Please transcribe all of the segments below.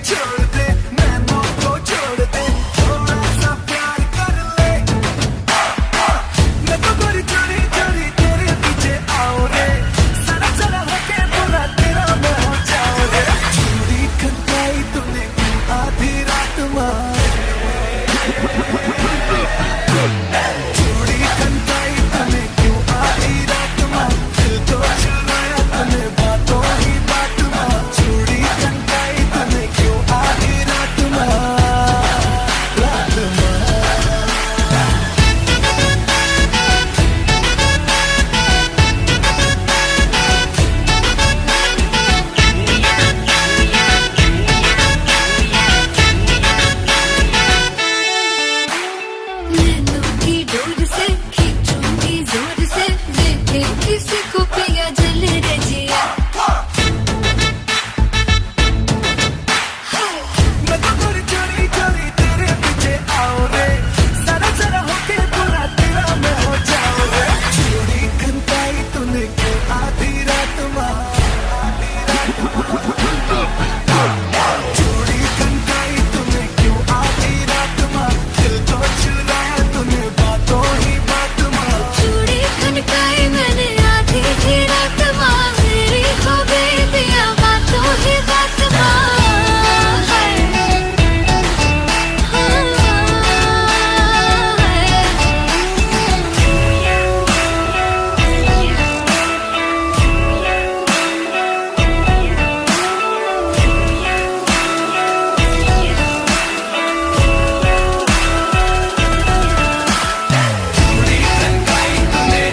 छोड़ दे, नैनों को छोड़ दे, थोड़ा सा प्यार कर ले। मैं तो गोरी चोरी चोरी तेरे पीछे आऊं रे, सारा सारा होके पूरा तेरा मैं हो जाऊं रे। चूड़ी खनकाई तूने क्यों आधी रात माँ, चूड़ी खनकाई तूने क्यों आधी रात माँ, दिल को चुराया तूने बातों ही बात माँ, चूड़ी खनकाई तूने क्यों आधी रात माँ, रात माँ। नैनों की डोर से खींचूंगी जोर से, देखे किसी को पिया जल रजिया। मैं तो गोरी चोरी चोरी तेरे पीछे आऊं रे, सारा सारा होके पूरा तेरा मैं हो जाऊं रे। चूड़ी खनकाई तूने क्यों आधी रात माँ, चूड़ी खनकाई तूने क्यों आधी रात माँ, दिल को चुराया तूने बातों ही बात माँ। चूड़ी खनकाई मैंने आधी ही रात माँ, मेरी हो गई पिया बातों ही बात माँ। हाय, चूड़ी खनकाई तूने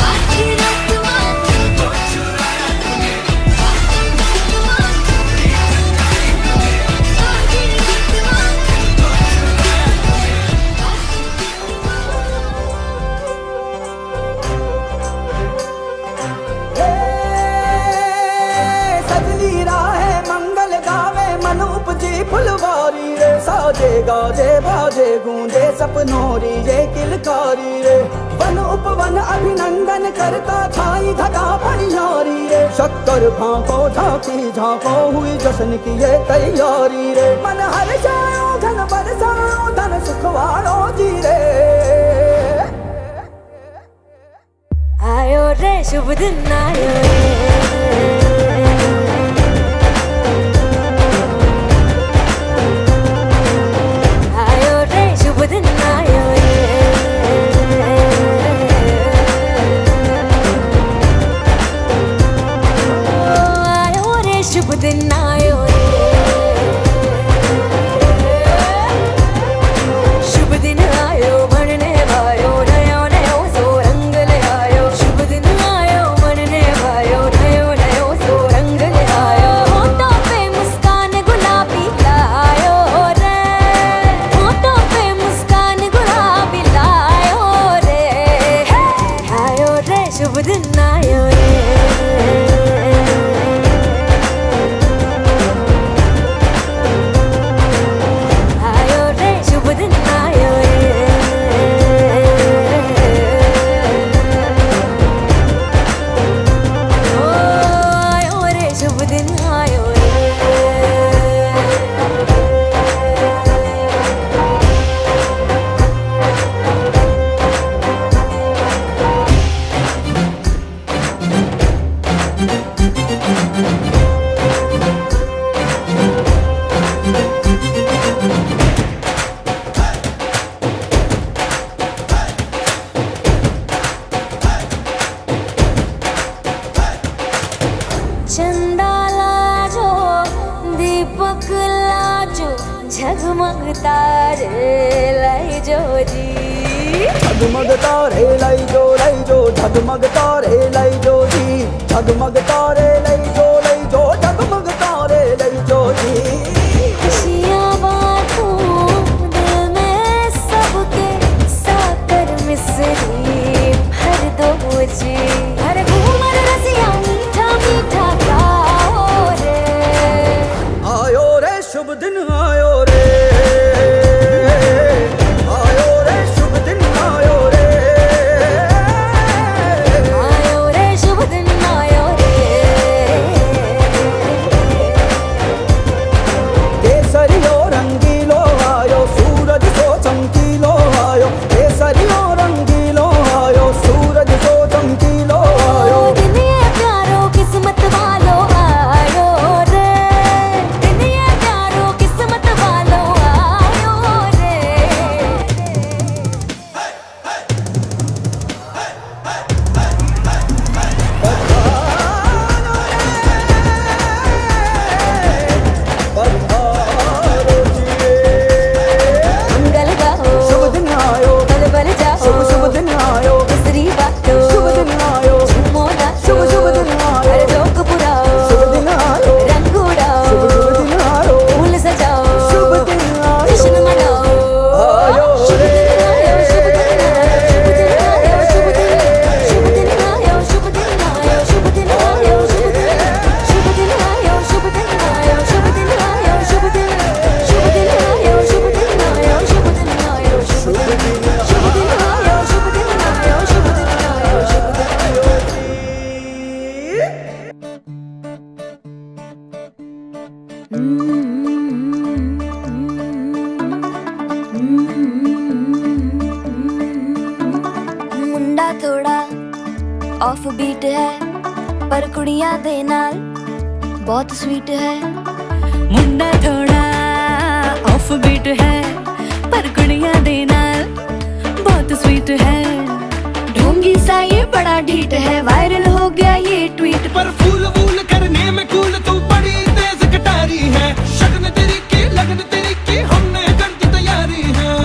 आधी रात माँ, दिल को चुराया तूने, बातों बात माँ, चूड़ी खनकाई तूने आधी रात माँ, दिल को चुराया तूने। बातों बात माँ। सजली राहे मंगल गावे, मन उपजी फुलवारी रे। साजे गाजे बाजे गूंजे सपनोरी ये किलकारी रे। वन उपवन अभिनंदन करता, छाई घटा पड़ियारी रे। शक्कर भांको झांकी झांको, हुई जश्न की ये तैयारी रे। मन हर्षायो धन बरसायो, धन सुखवाड़ो जी रे। आयो रे शुभ दिन आयो रे। आयो रे शुभ दिन आयो रे। ओ, आयो रे शुभ दिन आयो रे। शुभ दिन आयो मनने भायो, नयो नयो सो रंग ले आयो। शुभ दिन आयो मनने भायो, नयो नयो सो रंग ले आयो। होठों पे मुस्कान गुलाबी लायो रे, होठों पे मुस्कान गुलाबी लायो रे। हे, आयो रे शुभ दिन आयो रे। आयो रे शुभ दिन आयो रे। ओ, आयो रे शुभ दिन आयो रे। चंदा लाजो दीपक लाजो, झगमग तारे लाई जो जी। झगमग तारे लाई जो लाई जो, झगमग तारे लाई जो जी। झगमग तारे लाई जो लाई जो, झगमग तारे लाई जो जी। खुशियाँ बांटूं दिल में सबके, साकर मिश्री भर दो जी। हर घूमर रसिया मीठा मीठा गाओ रे। आयो रे शुभ दिन आयो रे, आयो रे शुभ दिन आयो रे। आयो रे शुभ दिन आयो रे। ਮੁੰਡਾ ਥੋੜਾ ਆਫ ਬੀਟ ਹੈ, ਪਰ ਕੁੜੀਆਂ ਦੇ ਨਾਲ ਬਹੁਤ ਸਵੀਟ ਹੈ। ਮੁੰਡਾ ਥੋੜਾ ਆਫ ਬੀਟ ਹੈ, ਪਰ ਕੁੜੀਆਂ ਦੇ ਨਾਲ ਬਹੁਤ ਸਵੀਟ ਹੈ। ढोंगी सा ये बड़ा ढीठ है, वायरल हो गया ये ट्वीट। पर फूल वूल करने में कूल तू बड़ी तेज कटारी है। शगन तेरी की, लगन तेरी की, हमने कर दी तैयारी है।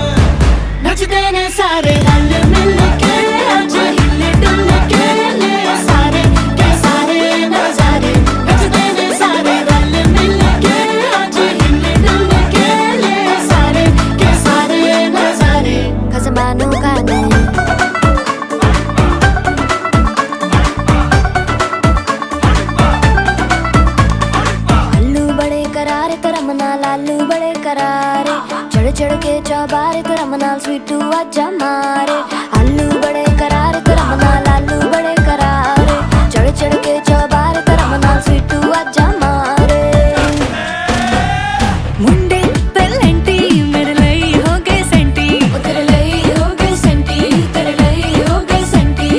ਨੱਚਦੇ ਨੇ ਸਾਰੇ ਰਲ ਮਿਲ ਕੇ, ਅੱਜ ਹਿੱਲ ਡੁੱਲ ਕੇ ਲੈ ਸਾਰੇ ਕੇ ਸਾਰੇ ਨਜ਼ਾਰੇ। ਨੱਚਦੇ ਨੇ ਸਾਰੇ ਰਲ ਮਿਲ ਕੇ, ਅੱਜ ਹਿੱਲ ਡੁੱਲ ਕੇ ਲੈ ਸਾਰੇ ਕੇ ਸਾਰੇ ਨਜ਼ਾਰੇ। ਖਸਮਾਂ ਨੂੰ ਖਾਣੇ। ਆਲੂ ਬੜੇ ਕਰਾਰੇ ਧਰਮ ਨਾਲ, ਆਲੂ ਬੜੇ ਕਰਾਰੇ, ਚੜ ਚੜ ਕੇ ਚੌਬਾਰੇ ਧਰਮ ਨਾਲ, ਸਵੀਟੂ ਆਜਾ ਮਾਰੇ। ਆਲੂ ਬੜੇ ਕਰਾਰੇ ਧਰਮ ਨਾਲ, ਆਲੂ ਬੜੇ ਕਰਾਰੇ, ਚੜ ਚੜ ਕੇ ਚੌਬਾਰੇ ਧਰਮ ਨਾਲ, ਸਵੀਟੂ ਆਜਾ ਮਾਰੇ। ਮੁੰਡੇ ਪਲੰਟੀ ਮੇਰੇ ਲਈ ਹੋ ਗਏ ਸੈਂਟੀ। ਉਹ ਤੇਰੇ ਲਈ ਹੋ ਗਏ ਸੈਂਟੀ, ਤੇਰੇ ਲਈ ਹੋ ਗਏ ਸੈਂਟੀ।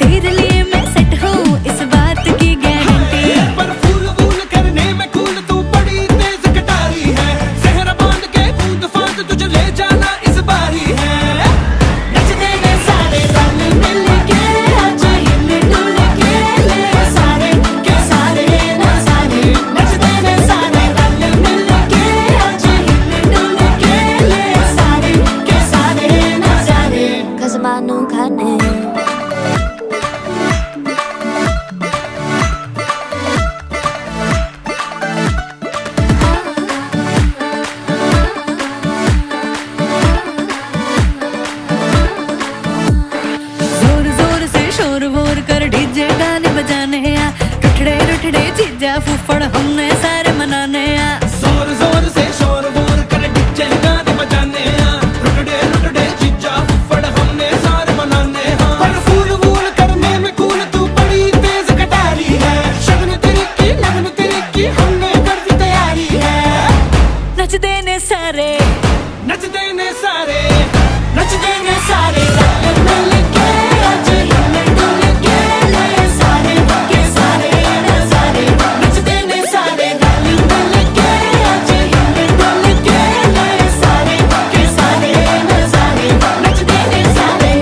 तेरे लिए मैं सेट हूँ, इस बात की गारंटी। पर फूल वूल करने में कूल तू बड़ी तेज कटारी है। जहर बांध के कूद फांद तुझे ले जाना इस बारी है। ਨੱਚਦੇ ਨੇ ਸਾਰੇ ਰਲ ਮਿਲ ਕੇ, ਅੱਜ ਹਿੱਲ ਡੁੱਲ ਕੇ ਲੈ ਸਾਰੇ ਕੇ ਸਾਰੇ ਨਜ਼ਾਰੇ। ਨੱਚਦੇ ਨੇ ਸਾਰੇ ਰਲ ਮਿਲ ਕੇ, ਅੱਜ ਹਿੱਲ ਡੁੱਲ ਕੇ ਲੈ ਸਾਰੇ ਕੇ ਸਾਰੇ ਨਜ਼ਾਰੇ। ਖਸਮਾਂ ਨੂੰ ਖਾਣੇ। जोर जोर से शोर वोर कर डीजे गाने बजाने आ, रुठड़े रुठड़े जीजा फूफड़ हमने सारे मनाने आ। जोर जोर से शोर वोर कर डीजे गाने बजाने आ, रुटड़े रुटड़े जीजा फुफड़ हमने सारे मनाने हाँ। पर फूल वूल करने में कूल तू बड़ी तेज कटारी है। शगन तेरी की, लगन तेरी की, हमने कर दी तैयारी है। ਨੱਚਦੇ ਨੇ ਸਾਰੇ, ਨੱਚਦੇ ਨੇ ਸਾਰੇ, ਨੱਚਦੇ ਨੇ ਸਾਰੇ ਰਲ ਮਿਲ ਕੇ, ਅੱਜ ਹਿੱਲ ਡੁੱਲ ਕੇ ਲੈ ਸਾਰੇ ਕੇ ਸਾਰੇ ਨਜ਼ਾਰੇ। ਨੱਚਦੇ ਨੇ ਸਾਰੇ ਰਲ ਮਿਲ ਕੇ, ਅੱਜ ਹਿੱਲ ਡੁੱਲ ਕੇ ਲੈ ਸਾਰੇ ਕੇ ਸਾਰੇ ਨਜ਼ਾਰੇ। ਨੱਚਦੇ ਨੇ ਸਾਰੇ।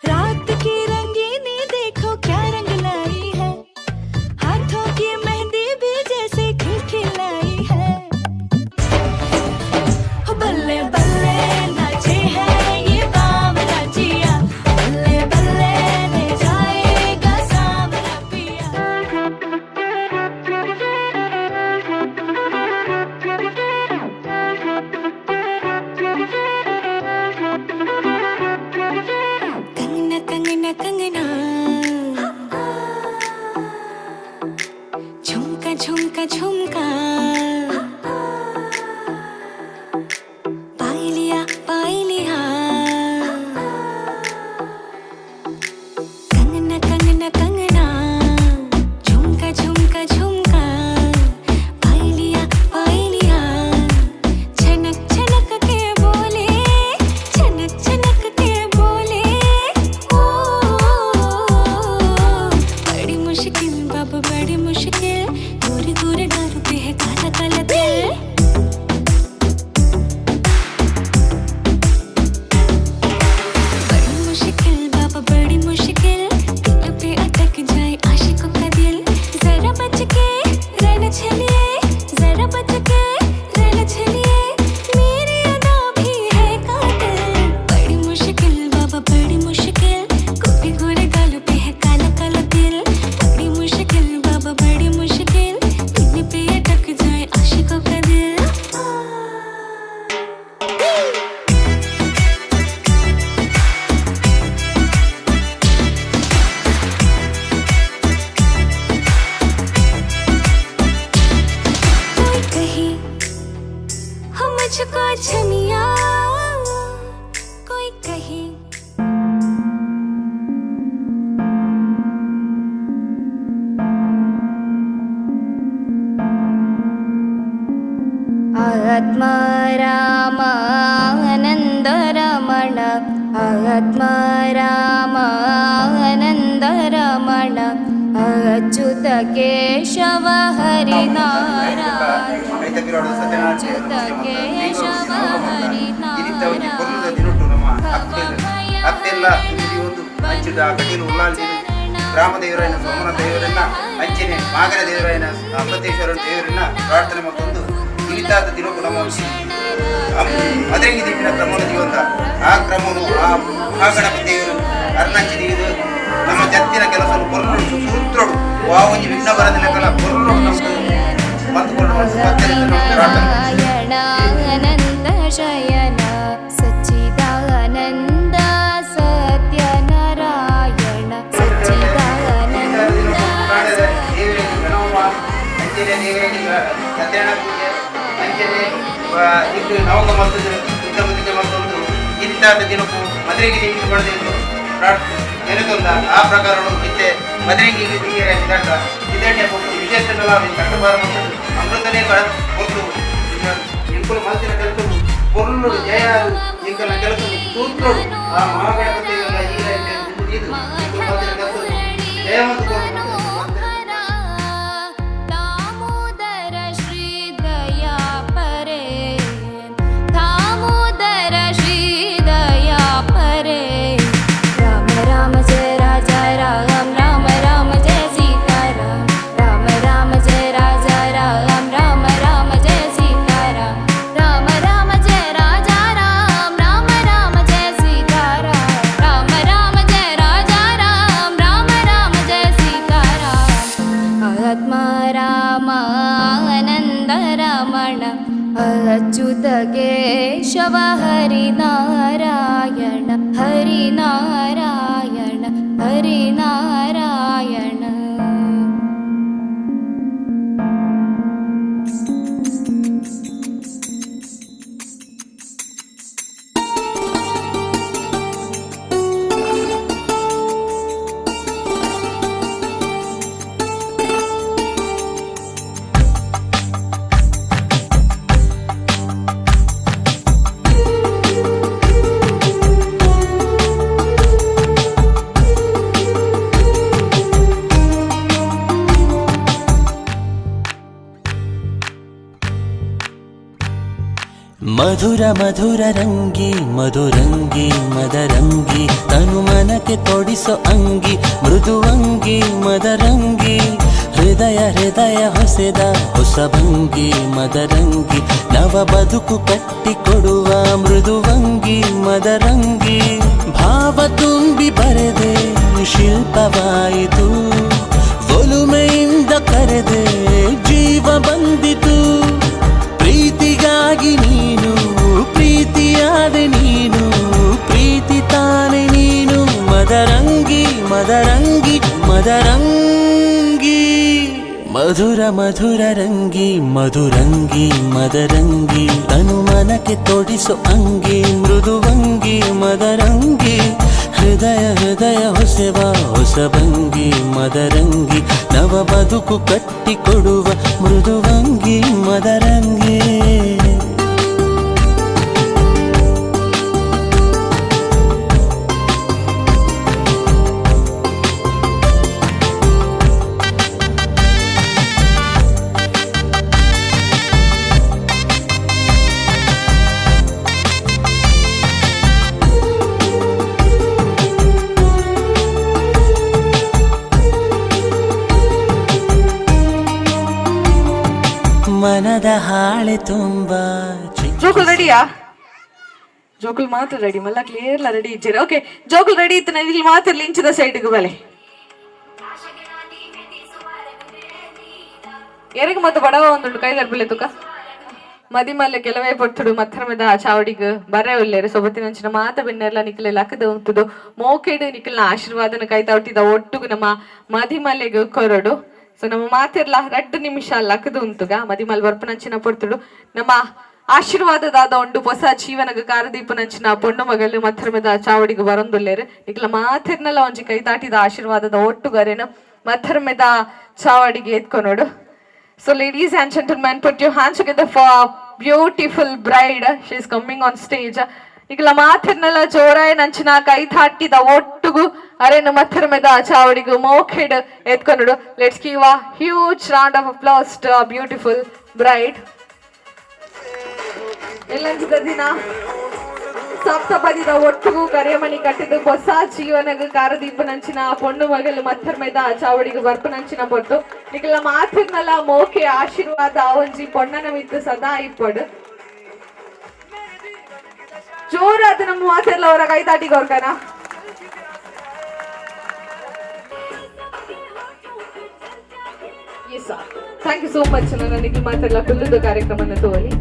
रात की रंगीनी देखो क्या रंग लाई है, हाथों की मेहंदी भी जैसे खिलखिलाई है। हो बल्ले बल्ले नाचे है ये बावरा जिया, बल्ले बल्ले ले जाएगा सांवरा पिया। कंगना कंगना कंगना, झुमका झुमका झुमका, पाई लिया पाई लिया। कंगना कंगना कंगना, झुमका झुमका झुमका, पाई लिया पाई लिया। छनक छनक के बोले, छनक छनक के बोले, ओ बड़ी मुश्किल बाबा बड़ी मुश्किल, गोरे गोरे गालों पे है काला काला दिल। बड़ी मुश्किल बाबा बड़ी मुश्किल, दिल पे अटक जाए आशिकों का दिल। जरा बच के रहना चलिए, जरा बच के रहना चलिए, मेरी अदा भी है कातिल। बड़ी मुश्किल बाबा बड़ी मुश्किल, गोरे गोरे गालों पे है काला काला दिल। बड़ी मुश्किल बाबा बड़ी मुश्किल, दिल पे अटक जाए आशिकों का दिल। ಆತ್ಮ ರಾಮ ಆನಂದ ರಮಣ, ಆತ್ಮ ರಾಮ ಆನಂದ ರಮಣ, ಅಚ್ಯುತ ಕೇಶವ ಹರಿನಾರಾಯಣ, ಅಚ್ಯುತ ಕೇಶವ ಅತ್ತೆಲ್ಲ ಒಂದು ಅಂಚಿದ ಕಟೀಲು ಉಳ್ಳಾಲ್ದಿ ಗ್ರಾಮ ದೇವರಾಯನ ಸೋಮನ ದೇವರನ್ನ ಅಂಚಿನೆ ಮಾಗರ ದೇವರಾಯನ ಅಮೃತೇಶ್ವರ ದೇವರನ್ನ ಪ್ರಾರ್ಥನೆ ಮತ್ತೊಂದು ಇರಿತಾದ ದಿನಕ್ಕೂ ನಮ್ಮ ಮದರಂಗಿ ದೀಪಿನ ಕ್ರಮವನ್ನು ಜೀವಂತ ಆ ಕ್ರಮವನ್ನು ಆ ಮಹಾಗಣಪತಿ ದೇವರು ಅರ್ಣಂಚಿ ಇದು ನಮ್ಮ ಜತ್ತಿನ ಕೆಲಸವನ್ನು ಪೊರ್ಲು ಸೂತ್ರಡು ವಾ ಒಂಜಿ ವಿಘ್ನ ಬರದಿನ ಕಲ ಪೊರ್ಲು ನಮ್ದು ಬಂದುಕೊಂಡು ಮತ್ತೆ ಪ್ರಾರ್ಥನೆ. ನಾರಾಯಣ ಅನಂತ ಶಯನ ಸಚ್ಚಿದಾನಂದ ಸತ್ಯನಾರಾಯಣ ಸಚ್ಚಿದಾನಂದ. ದೇವರಿಗೆ ಗಣವ ಅಂಚನೆ ದೇವರಿಗೆ ಸತ್ಯನಾರಾಯಣ ಪೂಜೆ ಅಂಚನೆ ಇಟ್ಟು ನವಕ ಮತ್ತು ಯುದ್ಧ ಮುದ್ದೆ ಮತ್ತೊಂದು ಇಂತಾದ ದಿನಕ್ಕೂ ಮದರಂಗಿ ದೀಪಿಗೆ ಪಡೆದಿದ್ದು ನೆನೆತೊಂದ ಆ ಪ್ರಕಾರಗಳು ಇತ್ತೆ ಮದರಂಗಿ ಇದ್ದಂಡ ಇದನ್ನೇ ಕೊಟ್ಟು ವಿಶೇಷ ಕಟ್ಟಬಾರ ಮತ್ತು ಅಮೃತನೇ ಕಡ ಕೊಟ್ಟು ಇಂಕುಲು ಮನಸ್ಸಿನ ಕೆಲಸ ಪೊರ್ಲು ಜಯ ಇಂಕಲ ಕೆಲಸ ಸೂತ್ರಡು ಆ ಮಹಾಗಣಪತಿ ಈಗ ಇದು ಇಂಕುಲು ಮನಸ್ಸಿನ ಕೆಲಸ ಜಯ ಮತ್ತು ಕೊರ್ಲು. दामोदर श्रीदया परे, दामोदर श्रीदया परे, राम राम जय राजा राम, राम राम जय सीता राम, राम राम जय राजा राम, राम राम जय सीता राम, राम राम जय राजा राम, राम राम जय सीता राम, राम राम जय राजा राम, राम राम जय सीता राम। आत्मा राम आनन्द रमण, अच्युत केशव हरिनारायण हरिनारायण हरिनारायण। ಮಧುರ ಮಧುರ ರಂಗಿ ಮಧುರಂಗಿ ಮದರಂಗಿ, ತನು ಮನಕ್ಕೆ ತೊಡಿಸೋ ಅಂಗಿ ಮೃದುವಂಗಿ ಮದರಂಗಿ, ಹೃದಯ ಹೃದಯ ಹೊಸೆದ ಹೊಸ ಭಂಗಿ ಮದರಂಗಿ, ನವ ಬದುಕು ಕಟ್ಟಿಕೊಡುವ ಮೃದುವಂಗಿ ಮದರಂಗಿ, ಭಾವ ತುಂಬಿ ಬರೆದೆ ಶಿಲ್ಪವಾಯಿತು, ಒಲುಮೆಯಿಂದ ಕರೆದೆ ಜೀವ ಬಂದಿತು, ಪ್ರೀತಿಗಾಗಿ ನೀನು ಪ್ರೀತಿಯಾದೆ ನೀನು ಪ್ರೀತಿ ತಾನೆ ನೀನು ಮದರಂಗಿ ಮದರಂಗಿ ಮದರಂಗಿ, ಮಧುರ ಮಧುರ ರಂಗಿ ಮಧುರಂಗಿ ಮದರಂಗಿ, ತನು ಮನಕ್ಕೆ ತೊಡಿಸೋ ಅಂಗಿ ಮೃದುವಂಗಿ ಮದರಂಗಿ, ಹೃದಯ ಹೃದಯ ಹೊಸೆವ ಹೊಸ ಭಂಗಿ ಮದರಂಗಿ, ನವ ಬದುಕು ಕಟ್ಟಿಕೊಡುವ ಮೃದುವಂಗಿ ಮದರಂಗಿ. ಮನದ ಹಾಳೆ ತುಂಬ ಚಿಕ್ಕ ಜೋಕುಲ್ ರೆಡಿಯಾ? ಜೋಕುಲ್ ಮಾತ್ರ ರೆಡಿ ಮಲ್ಲ ಕ್ಲಿಯರ್ ರೆಡಿ ಇದ್ದೀರಿ. ಓಕೆ, ಜೋಕುಲ್ ರೆಡಿ ಇತ್ತು ಇಲ್ಲಿ ಮಾತ್ರ ಇಂಚದ ಸೈಡ್ಗೆ ಬಲೆ. ಎರೆಗ್ ಮತ್ತೆ ಬಡವ ಒಂದುಂಡು ಕೈ ದರ್ಬಿಲೆ ತುಕ ಮದಿಮಲ್ಲೆ ಕೆಲವೇ ಪೊರ್ತುಡು ಮತ್ತರ್ಮೆದ ಚಾವಡಿಗ್ ಬರೆ ಉಲ್ಲೇರು ಸೊಬತ್ತಿನಂಚಿನ ಮಾತ ಬಿನ್ನೆರ್ಲ ನಿಕ್ಲೆ ಲಕ್ಕದ ಉಂತುದು ಮೋಕೆಡು ನಿಕ್ಲ್ನ ಆಶೀರ್ವಾದನ ಕೈತಾವಟಿದ ಒಟ್ಟುಗು ನಮ್ಮ ಮದಿಮಲ್ಲೆಗ್ ಕೊರಡು. ಸೊ ನಮ್ಮ ಮಾತಿರ್ಲ 2 ನಿಮಿಷ ಲಕ್ಕದು ಉಂತುಗ ಮದಿಮಲ್ ಬರ್ಪನಂಚಿನ ಪೊರ್ತುಡು ನಮ್ಮ ಆಶೀರ್ವಾದದಾದ ಉಂಡು. ಹೊಸ ಜೀವನಗ ಕಾರದೀಪನಂಚಿನ ಪೊಣ್ಣು ಮಗಲು ಮತ್ತರ್ಮೆದ ಚಾವಡಿಗ್ ಬರೊಂದುಲ್ಲೇರು. ನಿಕ್ಲ ಮಾತಿರ್ನಲ ಒಂಜಿ ಕೈತಾಟಿದ ಆಶೀರ್ವಾದದ ಒಟ್ಟುಗರೇನು ಮತ್ತರ್ಮೆದ ಚಾವಡಿಗೆ ಎತ್ಕೊನೋಡು. So ladies and gentlemen, put your hands together for Beautiful bride, she is coming on stage. ನಿಕಲ ಮಾತಿರ್ನಲ ಜೋರಾಯ ನಂಚಿನ ಕೈ ತಾಟಿದ ಒಟ್ಟುಗು ಅರೆನ ಮಥರ್ಮೆದ ಚಾವಡಿಗು ಮೋಖೆಡ್ ಎತ್ಕೊನುಡು. Let's give a huge round of applause to a beautiful bride. ಎಲ್ಲಂಚಿದ ದಿನ ಸಪ್ತಪದಿದ ಒಟ್ಟುಗು ಕರೆಮಣಿ ಕಟ್ಟಿದ ಹೊಸ ಜೀವನಗ ಕಾರದೀಪ ನಂಚಿನ ಪೊಣ್ಣು ಮಗಲು ಮತ್ತರ್ಮೆದ ಚಾವಡಿಗು ಬರ್ಪು ನಂಚಿನ ಪೊಟ್ಟು ನಿಕಲ ಮಾತಿರ್ನಲ ಮೋಕೆ ಆಶೀರ್ವಾದ ಒಂಜಿ ಪೊಣ್ಣನ ಮಿತ್ತು ಸದಾ ಇಪ್ಪಡು. ಜೋರಾದ ನಮ್ಮ ಮಾತೆಲ್ಲ ಅವರ ಕೈ ತಾಟಿ ಕೊರ್ಕನ. Yes, thank you so much. ನನ್ನ ನಿಖಿಲ್ ಮಾತೆಲ್ಲ ಕುಲ್ಲುದ ಕಾರ್ಯಕ್ರಮನ ತೋಲಿ.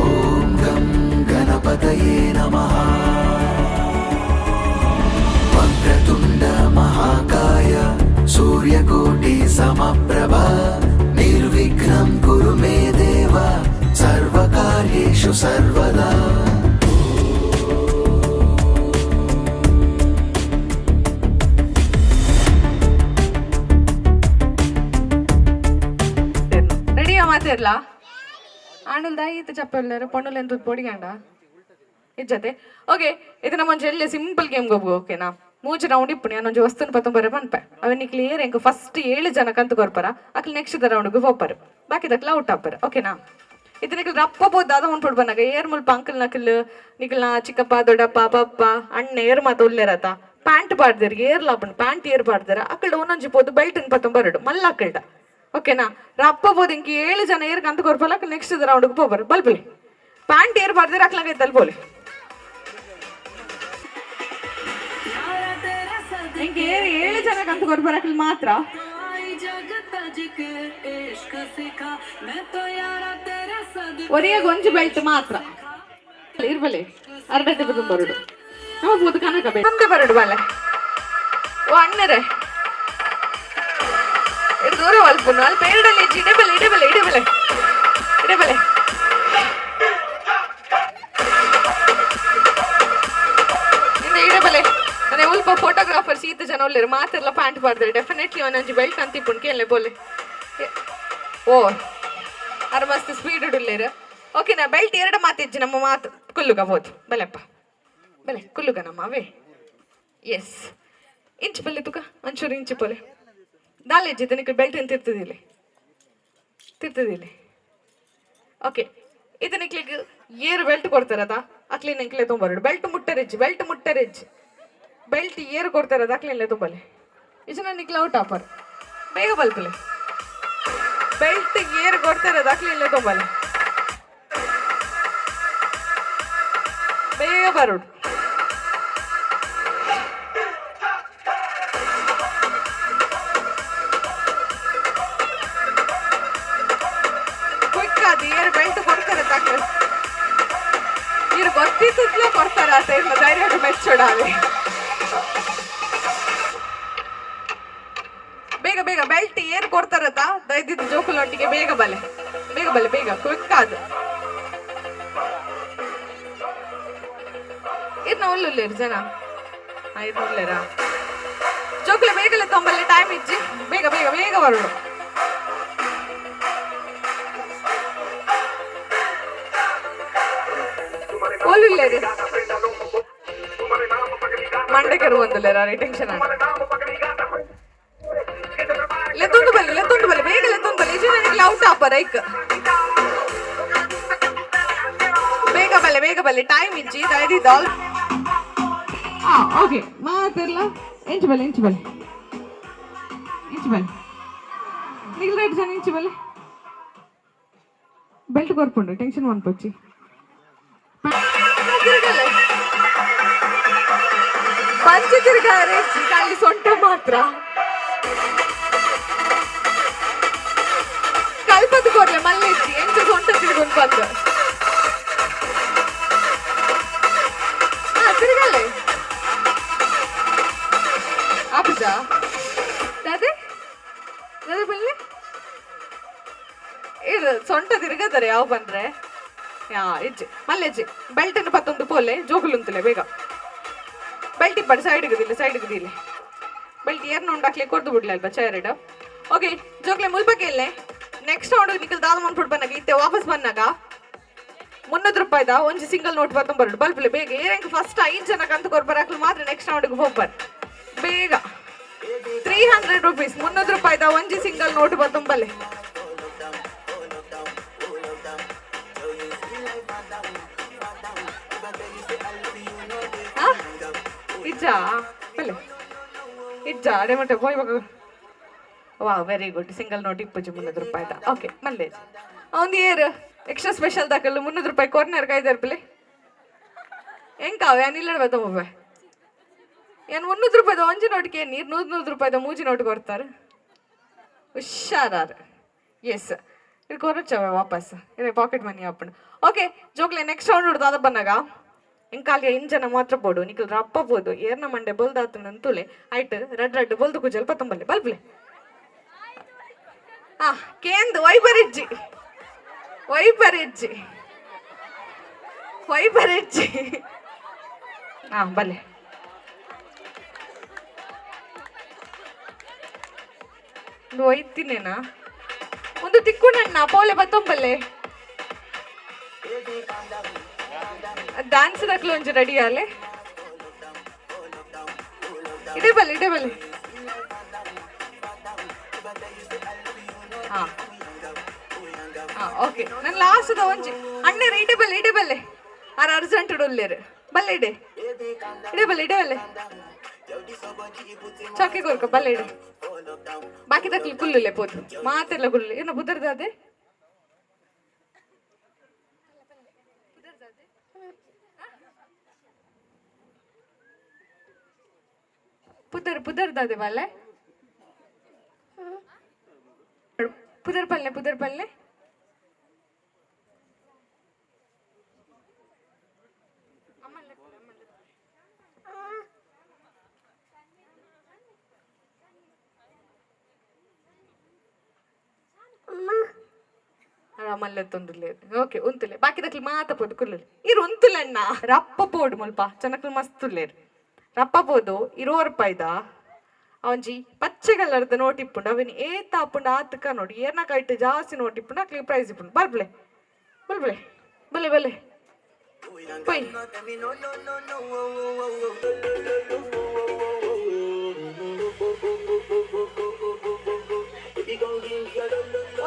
ॐ गं गणपतये नमः। वक्रतुण्ड महाकाय सूर्यकोटि समप्रभ निर्विघ्नं कुरु मे देव सर्वकार्येषु सर्वदा। ರೆಡಿಯಾ ಮಾತಿರ್ಲಾ ಆಣುಲ್ ದಾಯಿತ ಚಪ್ಪಲ್ಲಾರ ಪೊಣ್ಣುಲ್ ಎಂತ ಪೊಡಿಗಂಡ ಇಜ್ಜತೆ. ಓಕೆ, ಇದು ನಮ್ಮ ಒಂಜಿ ಎಲ್ಯ ಸಿಂಪಲ್ ಗೇಮ್ ಗೊಬ್ಬು, ಓಕೆನಾ? ಮೂಜಿ ರೌಂಡ್ ಇಪ್ಪುನಿ. ನಾನು ಒಂಜಿ ವಸ್ತುನ ಪತ್ತೊಂಬರೆ ಪನ್ಪೆ, ಅವನಿಗೆ ಕ್ಲಿಯರ್ ಎಂಕ್ ಫಸ್ಟ್ 7 ಜನ ಕಂತು ಕೊರ್ಪರ, ಅಕ್ಲು ನೆಕ್ಸ್ಟ್ the ರೌಂಡ್ಗೆ ಪೋಪರು, ಬಾಕಿ ದಕ್ಲ ಔಟ್ ಆಪರು, ಓಕೆನಾ? ಇದು ನಿಕ್ಲ್ ರಪ್ಪ ಬೋದು ಅದ ಉಂಟು ಬಂದಾಗ ಏರ್ ಮುಲ್ಪ ಅಂಕಲ್ ನಕಲ್ ನಿಕ್ಲ್ನ ಚಿಕ್ಕಪ್ಪ ದೊಡ್ಡಪ್ಪ ಪಪ್ಪ ಅಣ್ಣ ಏರ್ ಮಾತ ಉಲ್ಲೇರತ ಪ್ಯಾಂಟ್ ಪಾಡ್ದೇರ್ ಏರ್ಲ ಆಪುಂಡು ಪ್ಯಾಂಟ್ ಏರ್ ಪಾಡ್ದೇರ ಅಕ್ಕಲ್ಡ ಒಂದೊಂಜಿ ಪೋದು ಬೆಲ್ಟ್ ಪತ್ತೊಂಬರಡು ಮಲ್ಲ ಅಕ್ಕಲ್ಡ, ಓಕೆನಾ? ರಪ್ಪ ಬೋದು ಇಂಕ 7 ಜನ ಏರ್ ಕಂತು ಕೊರ್ಪಲ್ಲ, ನೆಕ್ಸ್ಟ್ ರೌಂಡ್ಗೆ ಪೋಪರು. ಬಲ್ಬಲಿ ಪ್ಯಾಂಟ್ ಏರ್ ಪಾಡ್ದೇರ ಅಕ್ಲಂಗ ಐತಲ್ ಬೋಲಿ. ಇಂಕ ಏರ್ 7 ಜನ ಕಂತು ಕೊರ್ಪರ ಅಕ್ಲ್ ಮಾತ್ರ. ಒರಿಯ ಗೊಂಜಿ ಬೆಲ್ಟ್ ಮಾತ್ರ ಇರ್ಬಲೆ ಅರ್ಧ ಬರುಡು ನಮ್ಮ ಬೋದು ಕನಕ ಬೇಕು ಮುಂದೆ ಬರಡು ಬಲೆ. ಓ ಅಣ್ಣರೇ, ಇಡು ದೂರ ಅಲ್ಪ ಅಲ್ಪ ಎರಡಲ್ಲಿ ಇಡಬಲೆ ಇಡಬಲೆ ಇಡಬಲೆ ಇಡಬಲೆ. ಇಂದ ಇಡಬಲೆ ಮನೆ ಉಲ್ಪ ಫೋಟೋಗ್ರಾಫರ್ ಸೀತ ಜನ ಉಲ್ಲೇರು ಮಾತೆಲ್ಲ ಪ್ಯಾಂಟ್ ಪಾಡ್ತಾರೆ. ಡೆಫಿನೆಟ್ಲಿ ಒಂದೊಂಜಿ ಬೆಲ್ಟ್ ಅಂತ ಇಪ್ಪುಂಡು ಕೇಳಲೆ ಬೋಲೆ. ಓ ಅರ ಮಸ್ತ್ ಸ್ಪೀಡ್ ಉಲ್ಲೇರು, ಓಕೆನಾ? ಬೆಲ್ಟ್ ಎರಡು ಮಾತಿಜ್ಜಿ ನಮ್ಮ ಮಾತು ಕುಲ್ಲುಗ ಬೋದು ಬಲೆಪ್ಪ ಬಲೆ ಕುಲ್ಲುಗ ನಮ್ಮ ಅವೇ. ಎಸ್, ಇಂಚು ಪಲ್ಲೆ ತುಕ ಒಂಚೂರು ಇಂಚು ಪೊಲೆ ದಾಲೇಜ್ ನಿಕ್ ಬೆಲ್ಟ್ ಅಂತ ತಿರ್ತದಿಲ್ಲ ತಿರ್ತದಿಲ್ಲ. ಓಕೆ, ಇದು ನಿಕ್ಲಿಗೆ ಏರು ಬೆಲ್ಟ್ ಕೊಡ್ತಾರದ ಅಕ್ಲಿ ನಿಕ್ಲೆ ತೊಂಬರಡು. ಬೆಲ್ಟ್ ಮುಟ್ಟರೆಜ್ಜಿ ಬೆಲ್ಟ್ ಮುಟ್ಟರೆಜ್ಜಿ ಬೆಲ್ಟ್ ಏರು ಕೊಡ್ತಾರದ ಅಕ್ಲಿನ್ಲೆ ತುಂಬಲೆ ಇಜನ ನಿಕ್ಲ ಔಟ್ ಆಪರ್. ಬೇಗ ಬಲ್ಪಲೆ ಬೆಲ್ಟ್ ಏರು ಕೊಡ್ತಾರದ ಅಕ್ಲಿನ್ಲೆ ತುಂಬಲೆ ಬೇಗ ಬರೋಡು. ಕ್ವಿಕ್ ಅದು ಏರು ಬೆಲ್ಟ್ ಕೊಡ್ತಾರೆ ತಕ್ಕ ಇರು ಗೊತ್ತಿದ್ದಲೇ ಕೊಡ್ತಾರ ಆತ ಇಲ್ಲ ಧೈರ್ಯ ಮೆಚ್ಚೋಡಾವೆ. ಬೇಗ ಬೇಗ ಬೆಲ್ಟ್ ಏರ್ ಕೊಡ್ತಾರತ ದಯದಿದ್ದು ಜೋಕುಲೊಟ್ಟಿಗೆ ಬೇಗ ಬಲೆ ಬೇಗ ಬಲೆ ಬೇಗ ಕ್ವಿಕ್ ಅದು. ಇರ್ನ ಒಲ್ಲುಲ್ಲೇರು ಜನ ಇರ್ನ ಉಲ್ಲೇರಾ ಜೋಕುಲೆ ಬೇಗಲೆ ತೊಂಬಲ್ಲಿ ಟೈಮ್ ಇಜ್ಜಿ ಬೇಗ ಬೇಗ ಬೇಗ ಬರೋಡು. ಒಲ್ಲುಲ್ಲೇರು ಮಂಡೆ ಒಂದುಲ್ಲೇರ ಟೆನ್ಷನ್ ಆಂಡ್. ಲೆತ್ತೊಂದು ಬಲೆ ಲೆತ್ತೊಂದು ಬಲೆ ಬೇಗ ಲೆತ್ತೊಂದು ಬಲೆ ಇಜಿ ನನಗೆ ಔಟ್ ಆಪ ರೈಕ್. ಬೇಗ ಬಲೆ ಬೇಗ ಬಲೆ ಟೈಮ್ ಇಜ್ಜಿ ದಯದಿದ್ದು ಆಲ್. ಓಕೆ ಮಾತಿರ್ಲ ಇಂಚು ಬಲೆ ಇಂಚು ಬಲೆ ಇಂಚು ಬಲೆ ನಿಖಿಲ್ ರೆಡ್ಡಿ ಜನ ಇಂಚು ಬಲೆ ಬೆಲ್ಟ್ ಕೊರ್ಪುಂಡು ಟೆನ್ಷನ್ ಮನ್ಪೊಚ್ಚಿ ತಿರುಗಲೆ ಪಂಚ ತಿರುಗಾರೆ ಖಾಲಿ ಸೊಂಟ ಮಾತ್ರ ಕಲ್ಪದ ಕೊರ್ಲೆ ಮಲ್ಲೆಜ್ಜಿ ಎಂಚ ಸೊಂಟ ತಿರುಗೊಂಡು ಬಂದು ತಿರುಗಲೆ ಆಪುಜ ದಾದೆ ದಾದೆ ಬಲ್ಲೆ ಇದು ಸೊಂಟ ತಿರುಗದರೆ ಯಾವ ಬಂದ್ರೆ ಯಾ ಇಜ್ಜಿ ಮಲ್ಲೆಜ್ಜಿ ಬೆಲ್ಟನ್ನು ಪತ್ತೊಂದು ಪೋಲೆ ಜೋಗುಲುಂತಲೆ ಬೇಗ ಬೆಲ್ಟ್ ಇಪ್ಪಡು ಸೈಡ್ಗುದಿಲ್ಲ ಸೈಡ್ಗುದಿಲ್ಲ. ಬೆಲ್ಟ್ ಏರ್ನ ಉಂಡಾಕ್ಲೆ ಕೊರ್ದು ಬಿಡ್ಲೆ ಅಲ್ಪ ಚೇರ್ಡ್. ಓಕೆ ಜೋಕ್ಲೆ ಮುಲ್ಪಕ್ಕೆ ನೆಕ್ಸ್ಟ್ ರೌಂಡ್ ನಿಖಲ್ ದಾದ ಮನ್ಪುಡ್ ಬನ್ನಾಗ ಇತ್ತೆ ವಾಪಸ್ ಬನ್ನಾಗ 300 ರೂಪಾಯಿದ ಒಂಜಿ ಸಿಂಗಲ್ ನೋಟ್ ಬರ್ತೊಂಬರಡು ಬಲ್ಪುಲೆ ಬೇಗ. ಏರಂಕ್ ಫಸ್ಟ್ 5 ಜನ ಕಂತು ಕೊರ್ಬರಾಕ್ಲು ಮಾತ್ರ ನೆಕ್ಸ್ಟ್ ರೌಂಡ್ಗೆ ಹೋಗ್ಬಾರ್ ಬೇಗ. 300 ರುಪೀಸ್ 300 ರೂಪಾಯಿದ ಒಂಜಿ ಸಿಂಗಲ್ ನೋಟ್ ಬರ್ತೊಂಬಲ್ಲೆ. ಇಜ್ಜಾ ಬಲ್ಲೆ ಇಜ್ಜಾ ಅಡೆ ಮಟ್ಟ ಪೋಯ್ ಬಗ. ವಾ ವೆರಿ ಗುಡ್ ಸಿಂಗಲ್ ನೋಟ್ ಇಪ್ಪುಜಿ 300 ರೂಪಾಯಿದ. ಓಕೆ ಮಲ್ಲೇಜ್ ಒಂದು ಏರ್ ಎಕ್ಸ್ಟ್ರಾ ಸ್ಪೆಷಲ್ ದಾಕಲ್ಲು 300 ರೂಪಾಯಿ ಕಾರ್ನರ್ ಕಾಯ್ದಾರ್ಪಲೆ ಎಂಕಾವೆ ಅನಿಲ್ಲಡ ಬತ್ತೊಬ್ಬ ಏನು 300 ರೂಪಾಯಿದ ಒಂಜಿ ನೋಟಿಗೆ ನೀರು 100 100 ರೂಪಾಯಿದ ಮೂಜಿ ನೋಟ್ ಕೊಡ್ತಾರೆ ಹುಷಾರಾರು. ಎಸ್ ಇದು ಕೊರಚವೆ ವಾಪಸ್ ಇದೆ ಪಾಕೆಟ್ ಮನಿ ಅಪ್ಪಣ. ಓಕೆ ಜೋಕ್ಲೆ ನೆಕ್ಸ್ಟ್ ರೌಂಡ್ ಹುಡ್ದು ಅದ ಬನ್ನಾಗ ಎಂಕಾಲ್ಯ ಇಂಜನ ಮಾತ್ರ ಬೋಡು ನಿಕಲ್ ರಪ್ಪ ಬೋದು ಏರ್ನ ಮಂಡೆ ಬೊಲ್ದಾತು ನಂತುಲೆ ಆಯ್ತು ರಡ್ ರಡ್ ಬೊಲ್ದು ಕುಜಲ್ ಪತ್ತೊಂಬಲ್ಲೆ ಬಲ್ಬಲೆ. ಹಾ ಕೇಂದ್ ವೈಬರಿಜ್ಜಿ ವೈಬರಿಜ್ಜಿ ವೈಬರಿಜ್ಜಿ. ಹಾ ಬಲ್ಲೆ ಒಂದು ಒಯ್ತೀನೇನಾ ಒಂದು ತಿಕ್ಕುನಣ್ಣ ಪೋಲೆ ಬತ್ತೊಂಬಲ್ಲೆ ಡ್ಯಾನ್ಸ್ ದಕ್ಲು ಒಂಜಿ ರೆಡಿ ಆಲೆ ಇಡೇ ಬಲ್ಲೆ ಇಡೇ ಬಲ್ಲೆ. ಹಾ ಹಾ ಓಕೆ ನನ್ನ ಲಾಸ್ಟ್ ಒಂಜಿ ಅಣ್ಣೇರು ಇಡೇ ಬಲ್ಲೆ ಇಡೇ ಬಲ್ಲೆ ಆರ್ ಅರ್ಜೆಂಟ್ ಉಲ್ಲೇರು ಬಲ್ಲೆ ಇಡೆ ಇಡೇ ಬಲ್ಲೆ ಇಡೇ ಬಲ್ಲೆ ಚಾಕಿ ಕೊರ್ಕ ಬಲ್ಲೆ ಇಡೆ ಬಾಕಿ ತಕ್ಲಿ ಕುಲ್ಲುಲೆ ಪೋತು ಮಾತೆಲ್ಲ ಕುಲ್ಲು ಏನ ಬುದರ್ದಾದೆ ಪುದರ್ ಪುದರ್ದಾದೆ ಬಲ್ಲೆ ಪುದರ್ ಪಲ್ಲೆ ಪುದರ್ ಪಲ್ಲೆ ಮಲ್ಲೆ ತೊಂದುಲೆ ಓಕೆ ಉಂತುಲೆ ಬಾಕಿ ದಕ್ಲಿ ಮಾತ ಪೋದು ಕುಲ್ಲುಲೆ ಇರು ಉಂತುಲಣ್ಣ ರಪ್ಪ ಪೋಡು ಮುಲ್ಪ ಜನಕ್ಲು ಮಸ್ತ್ ಉಲ್ಲೇರು ರಪ್ಪ ಪೋದು 20 ರೂಪಾಯಿದ ಅವಂಜಿ ಪಚ್ಚೆ ಕಲರ್ದ ನೋಟ್ ಇಪ್ಪುಂಡು ಅವಿನ ಏತ ಆಪುಂಡು ಆತಕ ನೋಡಿ ಏರ್ನ ಕೈಟ್ ಜಾಸ್ತಿ ನೋಟ್ ಇಪ್ಪುಂಡು ಅಕ್ಲಿ ಪ್ರೈಸ್ ಇಪ್ಪುಂಡು ಬಲ್ಬಲೆ ಬಲ್ಬಲೆ ಬಲೆ ಬಲೆ ಪೊಯ್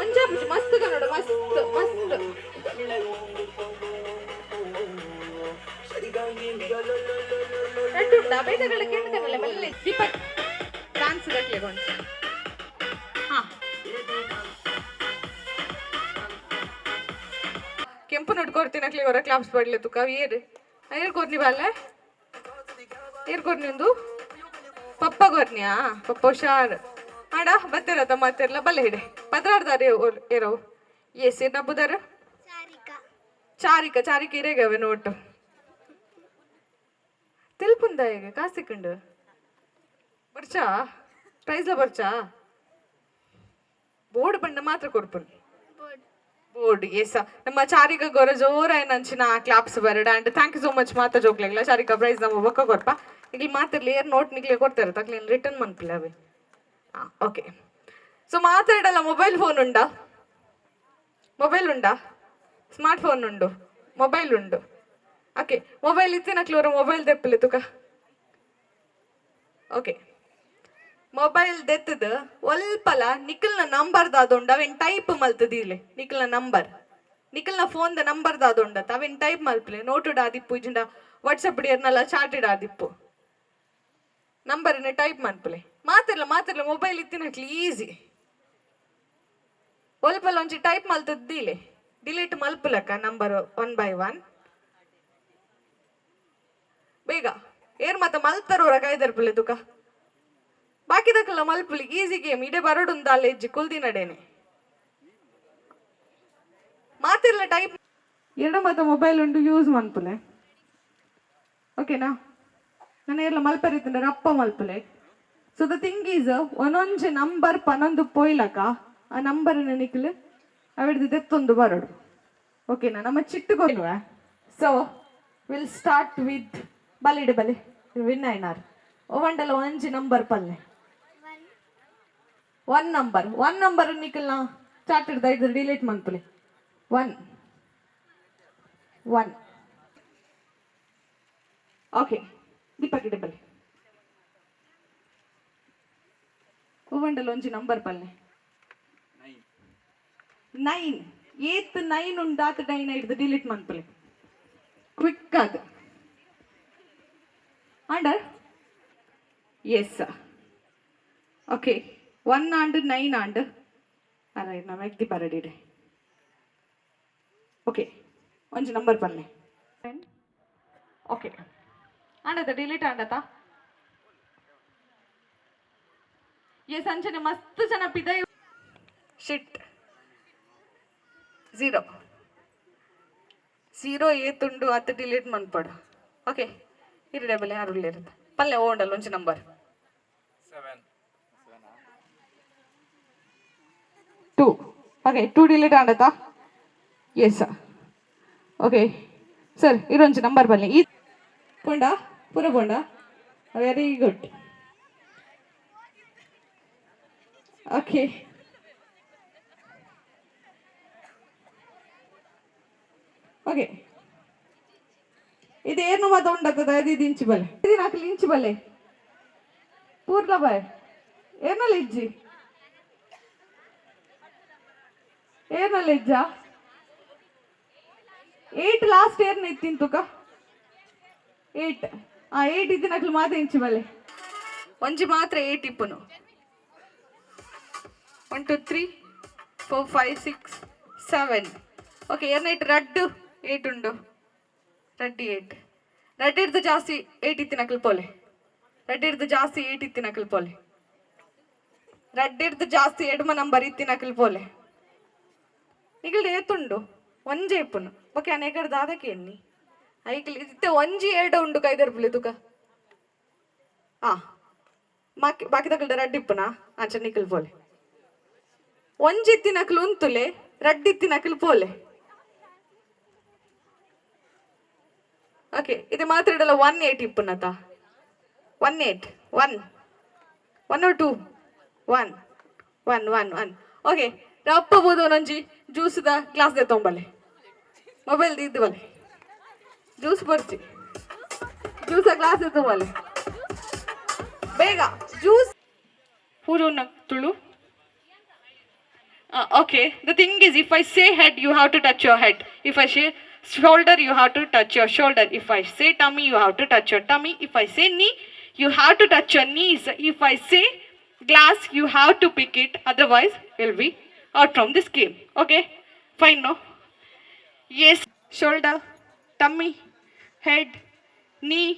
ಒಂಜಾಪುಜಿ ಮಸ್ತ್ ಕನ್ನಡ ಮಸ್ತ್ ಮಸ್ತ್ ರಡ್ಡು ಉಂಟಾ ಬೇಟೆಗಳ ಕೇಳ್ತಾನಲ್ಲ ಬಲ್ಲೆ ದೀಪಕ್ ಡಾನ್ಸ್ ಗಟ್ಲೆ ಕೊಂಚ. ಹಾ ಕೆಂಪು ನೋಟ್ ಕೊಡ್ತೀನಿ ಅಕ್ಲಿ ಹೊರ ಕ್ಲಾಪ್ಸ್ ಬಡ್ಲೆ ತುಕ ಏರ್ ಏರ್ ಕೊರ್ನಿ ಬಾಲೆ ಏರ್ ಕೊರ್ನಿ ಒಂದು ಪಪ್ಪ ಕೊರ್ನಿಯಾ ಪಪ್ಪ ಹುಷಾರ್ ಆಡ ಬತ್ತಿರತ್ತ ಮಾತಿರ್ಲ ಬಲ್ಲೆ ಹಿಡೆ ಪದ್ರಾಡ್ದಾರೆ ಏರೋ ಎಸ್ ಏರ್ ನಬ್ಬುದಾರ ಚಾರಿಕ ಚಾರಿಕ ಇರೇಗವೆ ನೋಟು ತಿಲ್ಪುಂದ ಈಗ ಕಾಸಿಕ್ಕಂಡು ಬರ್ಚಾ ಪ್ರೈಸ್ಲ ಬರ್ಚಾ ಬೋರ್ಡ್ ಬಣ್ಣ ಮಾತ್ರ ಕೊರ್ಪುನ್ ಬೋರ್ಡ್ ಎಸ್ ನಮ್ಮ ಚಾರಿಕ ಗೊರ ಜೋರಾಯ್ ನಂಚಿನ claps ಬರಡ and thank you so much ಮಾತ ಜೋಕ್ಲೆಗ್ಲ ಚಾರಿಕ ಪ್ರೈಸ್ ನಮ್ಮ ಬೊಕ್ಕ ಕೊರ್ಪ ಈಗ ಮಾತಿರ್ಲಿ ಏರ್ ನೋಟ್ ನಿಗ್ಲೆ ಕೊಡ್ತಾರೆ ತಕ್ಲೇನು ರಿಟರ್ನ್ ಮನ್ಪಿಲ್ಲ ಅವೆ. ಹಾಂ ಓಕೆ ಸೊ ಮಾತಾಡಲ್ಲ ಮೊಬೈಲ್ ಫೋನ್ ಉಂಡಾ ಮೊಬೈಲ್ ಉಂಡಾ ಸ್ಮಾರ್ಟ್ ಫೋನ್ ಉಂಡು ಮೊಬೈಲ್ ಉಂಡು ಓಕೆ ಮೊಬೈಲ್ ಇತ್ತಿನಕ್ಲೂರ ಮೊಬೈಲ್ ದೆಪ್ಪಲೆ ತುಕ ಓಕೆ ಮೊಬೈಲ್ ದೆತ್ತದ ಒಲ್ಪಲ ನಿಖಲ್ನ ನಂಬರ್ ದಾದುಂಡ ಅವೇನ್ ಟೈಪ್ ಮಲ್ತದಿಲೆ ನಿಖಲ್ನ ನಂಬರ್ ನಿಖಲ್ನ ಫೋನ್ the number ದಾದುಂಡ ಅವೇನ್ ಟೈಪ್ ಮಲ್ಪಲೆ ನೋಟುಡ್ ಆದಿಪ್ಪು ಇಜಿಂಡ ವಾಟ್ಸಪ್ ಇರ್ನಲ್ಲ ಚಾಟೆಡ್ ಆದಿಪ್ಪು ನಂಬರ್ ಟೈಪ್ ಮನ್ಪಲೆ ಮಾತಿರ್ಲ ಮಾತಿರ್ಲ ಮೊಬೈಲ್ ಇತ್ತಿನಕ್ಲಿ ಈಸಿ ಒಲ್ಪಲ ಒಂಜಿ ಟೈಪ್ ಮಲ್ತದಿಲೆ ಡಿಲೀಟ್ ಮಲ್ಪಲಕ್ಕ ನಂಬರ್ 1 ಬೈ 1 ಬೇಗ ಏರ್ ಮತ್ತ ಮಲ್ತರೋರ ಕಾಯ್ದರ್ಪುಲೆ ತುಕ ಬಾಕಿದಕ್ಲ ಮಲ್ಪುಲಿ ಈಸಿ ಗೇಮ್ ಇಡೆ ಬರಡುಂದಾಲೆ ಇಜ್ಜಿ ಕುಲ್ದಿ ನಡೇನೆ ಮಾತಿರ್ಲ ಟೈಪ್ ಎರಡು ಮತ್ತ ಮೊಬೈಲ್ ಉಂಡು ಯೂಸ್ ಮನ್ಪುಲೆ ಓಕೆನಾ ನಾನು ಎಲ್ಲ ಮಲ್ಪರಿತ್ತಂದ್ರೆ ರಪ್ಪ ಮಲ್ಪುಲೆ. ಸೊ the thing is ಒಂದೊಂಜಿ ನಂಬರ್ ಪನೊಂದು ಪೊಯ್ಲಕ ಆ ನಂಬರ್ ನಿಕ್ಲು ಅವಿಡ್ದು ದೆತ್ತೊಂದು ಬರಡು ಓಕೆನಾ ನಮ್ಮ ಚಿಟ್ಟು ಕೊಲ್ವ. ಸೊ will start with ಬಲಿಡು ಬಲಿ ವಿನ್ ಐನಾರ್ ಒವಂಡಲ ಒಂಜಿ ನಂಬರ್ ಪಲ್ಲೆ. One number, one number ನಿಕಲ್ನ chat ಇಡ್ದ delete ಮನ್ಪುಲೆ. One one. Okay, Deepak ಇಡಬಲ್ಲೆ. ಹೂವಂಡಲ್ ಒಂಜಿ ನಂಬರ್ ಪಲ್ಲೆ. ನೈನ್. ಏತ್ ನೈನ್ ಉಂಡಾತ್ ನೈನ್ ಹಿಡ್ದು ಡಿಲೀಟ್ ಮನ್ಪುಲೆ ಕ್ವಿಕ್ ಅದು. ಅಂಡರ್ yes. Okay, one and nine and ಅರೆ ನಮ್ಮ ಎಗ್ದಿ ಬರಡಿಡೆ. ಓಕೆ, ಒಂಜಿ ನಂಬರ್ ಪಲ್ಲೆ. ಓಕೆ, ಆಂಡದ ಡಿಲೀಟ್ ಆಂಡತ. ಎಸ್, ಅಂಚನೆ ಮಸ್ತ್ ಜನ ಪಿದೈ. ಶಿಟ್, ಝೀರೋ ಝೀರೋ ಏತುಂಡು ಅತ್ ಡಿಲೀಟ್ ಮನ್ಪಡು. ಓಕೆ, ಇರಡೆ ಬಲೆ ಯಾರು ಇರುತ್ತೆ ಪಲ್ಲೆ. ಓಂಡಲ್ಲ ಒಂಜಿ number. Two. Okay, two delete ಆಂಡತಾ. ಎಸ್. ಓಕೆ ಸರ್, ಇರೊಂಜಿ ನಂಬರ್ ಬನ್ನಿ. ಈ ಪೋಂಡ ಪೂರ ಪೋಂಡ. Very good. Okay okay, ಇದು ಏನು ಮಾತ ಉಂಡತ್ತದ? ಇದು ಇಂಚು ಬಲೆ, ಇದು ನಾಲ್ಕು ಇಂಚು ಬಲೆ ಪೂರ್ಲ ಬಾಯ್. ಏನಲ್ಲ ಇಜ್ಜಿ, ಏನಲ್ಲ ಇಜ್ಜ. ಏಟ್ ಲಾಸ್ಟ್ ಏರ್ನ ಇತ್ತಿನ ತುಕ ಏಟ್. ಆ ಏಟ್ ಇದ್ದಿನಕ್ಲು ಮಾತ ಇಂಚು ಬಲೆ. ಒಂಜಿ ಮಾತ್ರ ಏಟ್ ಇಪ್ಪುನು. 1 2 3 4 5 6 7. ಓಕೆ, ಏರ್ನ ಏಟ್ ರಡ್ಡು ಏಟ್ ಉಂಡು. ರಡ್ಡಿ ಏಟ್. ರಡ್ಡು ಹಿಡ್ದು ಜಾಸ್ತಿ ಏಟ್ ಇತ್ತಿನಕ್ಲು ಪೋಲೆ. ರಡ್ಡು ಹಿಡ್ದು ಜಾಸ್ತಿ ಏಟ್ ಇತ್ತಿನಕ್ಲು ಪೋಲೆ. ರಡ್ಡು ಹಿಡ್ದು ಜಾಸ್ತಿ ಎಡ್ಮ ನಂಬರ್ ಇತ್ತಿನಕ್ಲು ಪೋಲೆ. ನಿಗಲ್ಡ್ ಏತುಂಡು ಒಂಜೆ ಇಪ್ಪುನು. ಓಕೆ, ಅನೇಕರ್ ದಾದಕ್ಕೆ ಎನ್ನಿ ಐಕ್ಲಿ ಇತ್ತೆ ಒಂಜಿ ಏಡ ಉಂಡು ಕೈದರ್ಪುಲೆ ತುಕ. ಆ ಬಾಕಿ ಬಾಕಿ ತಕಲ್ಡ ರಡ್ಡಿ ಇಪ್ಪುನಾ ಆಚೆ ನಿಕಲ್ ಪೋಲೆ. ಒಂಜಿ ಇತ್ತಿನಕ್ಲು ಉಂತುಲೆ, ರಡ್ಡಿ ಇತ್ತಿನಕ್ಲು ಪೋಲೆ. ಓಕೆ, ಇದು ಮಾತ್ರ ಇಡಲ್ಲ. ಒನ್ ಏಟ್ ಇಪ್ಪುನತ. One eight. One one two one one one one. Okay, ರಪ್ಪ ಬೋದು ಒಂಜಿ ಜ್ಯೂಸ್ದ ಗ್ಲಾಸ್ ದೆ ತೊಂಬಲೆ. ಮೊಬೈಲ್ ಇದ್ದು ಬಲೆ, ಜ್ಯೂಸ್ ಬರ್ಚಿ, ಜ್ಯೂಸ ಗ್ಲಾಸ್ ತೊಂಬಲೆ ಬೇಗ ಜ್ಯೂಸ್. ಪೂರ್ಣ Tulu. Okay, the thing is, if I say head, you have to touch your head. If I say shoulder, you have to touch your shoulder. If I say tummy, you have to touch your tummy. If I say knee, you have to touch your knees. If I say glass, you have to pick it, otherwise you'll be out from this game. Okay, fine, no? Yes. Shoulder, tummy, head, knee,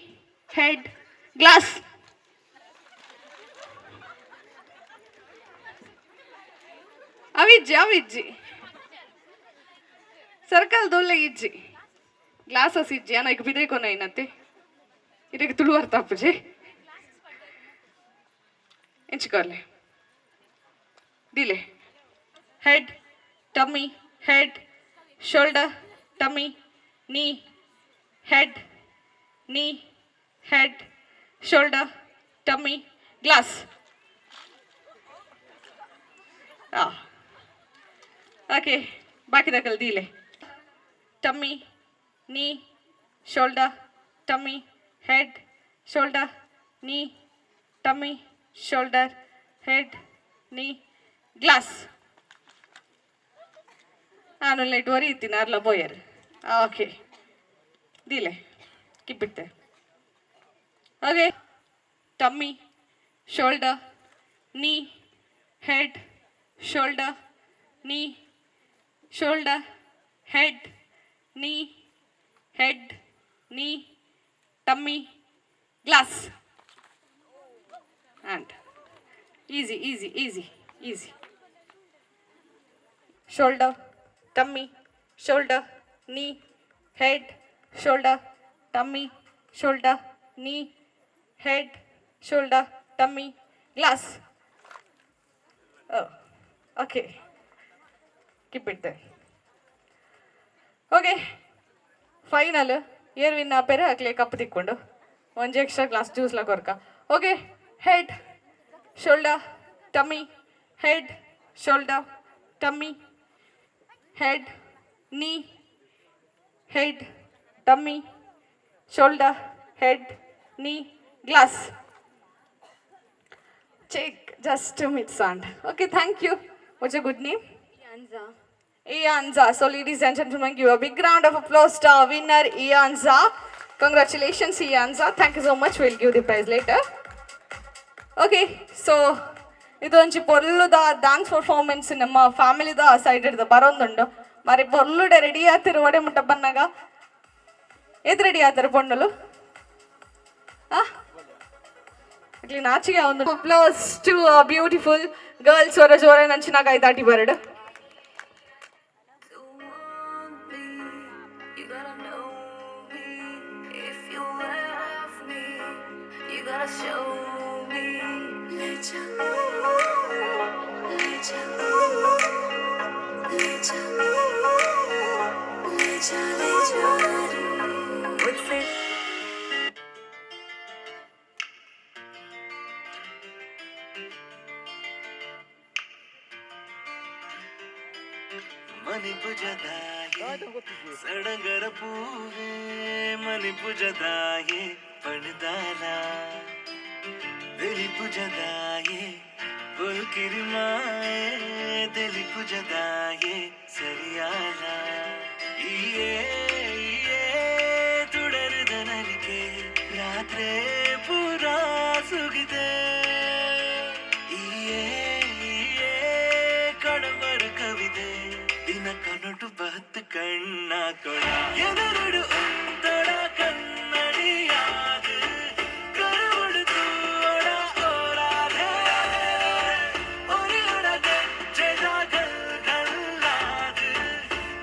head, glass. ಅವಿಜ್ಜಿ ಅವಿಜ್ಜಿ circle ದೊಲ್ಲೆ ಇಜ್ಜಿ, glasses ಇಜ್ಜಿ. ಅನ್ನ ಈಗ ಬಿದೇಕೊನ ಏನತ್ತೆ ಇದಕ್ಕೆ ತುಳು ಅರ್ಥ ಅಪ್ಪುಜಿ. ಎಂಚಿಕೊರ್ಲೆ ದಿಲೆ. Head, tummy, head, shoulder, tummy, knee, head, knee, head, shoulder, tummy, glass. Okay, ಬಾಕಿ Dhakal ದೀಲೆ. Tummy, knee, shoulder, tummy, head, shoulder, knee, tummy, shoulder, head, knee, glass. ನಾನು light ವರಿ ಇತ್ತೀನಿ ಅರ್ಲ ಬೋಯರ್. ಓಕೆ, ದಿಲೆ ಕಿಪ್ಪಿಟ್ಟೆ. Okay, tummy, shoulder, knee, head, shoulder, knee, shoulder, head, knee, head, knee, tummy, glass. And easy easy easy easy. Shoulder, tummy, shoulder, knee, head, shoulder, tummy, shoulder, knee, head, shoulder, tummy, glass. Okay, keep it there. Okay, final air win ಆಪೇರೆ ಅಕ್ಲೆ cup ತಿಕ್ಕೊಂಡು ಒಂಜಿ extra glass ಜ್ಯೂಸ್ಲ ಕೊರ್ಕ. Okay, head, shoulder, tummy, Head, shoulder, tummy, head, knee, head, tummy, shoulder, head, knee, glass. Check, just miss and. Okay, thank you. What's your good name? Ianza. So ladies and gentlemen, give a big round of applause to our winner Ianza. Congratulations, Ianza. Thank you so much. We'll give the prize later. Okay, so ಇದೊಂಜಿ ಪೊರ್ಲುದ dance performance ನಮ್ಮ ಫ್ಯಾಮಿಲಿದ side ಹಿಡ್ದು ಬರೋಂದುಂಡು. ಮರಿ ಪೊರ್ಲುಡೆ ready ಆತಿರು ಒಡೆ ಮುಟ್ಟ ಬನ್ನಾಗ ಏತ್ ready ಆತಾರೆ ಪೊಣ್ಣುಲು? ಆ ಅಕ್ಲಿ ನಾಚಿಗೆ ಒಂದು applause ಟು ಬ್ಯೂಟಿಫುಲ್ ಗರ್ಲ್ಸ್. ಹೊರ ಜೋರ ನಂಚಿನಾಗ ಐದಾಟಿ ಬರಡು. You gotta know me if you love me. You gotta show me. ले जा, ले जा, ले जा, ले जा, ले जा रे मुझसे. ಮನಿ ಪುಜದಾಯೆ ಸಡಗರ ಪೂವೆ, ಮನಿ ಪುಜದಾಯೆ ಪಣದಾಲ, ದಿಲಿ ಪುಜದಾಯೆ ಪುಲ್ಕಿರಿ ಮಾಯೆ, ದಿಲಿ ಪುಜದಾಯೆ ಸರಿಯಾಲ. ಇಯೇ ಇಯೇ ತುಡರುದ ನಲಿಕೆ ರಾತ್ರೆ ಪೂರಾ ಸುಗಿದೆ. ಇಯೇ ಇಯೇ ಕಡಮರ ಕವಿದೆ ದಿನ ಕನಟು ಬತ್ ಕಣ್ಣ ಕೊಡ ಎದುರುಡು ಉಂತಡ ಕನ್ನಡಿಯಾದ ಕರುವಡು ತೂವಡ ಓರಾದೆ ಒರಿಯೊಡ ಗಜ್ಜೆದ ಗಲ್ ಗಲ್ಲಾದ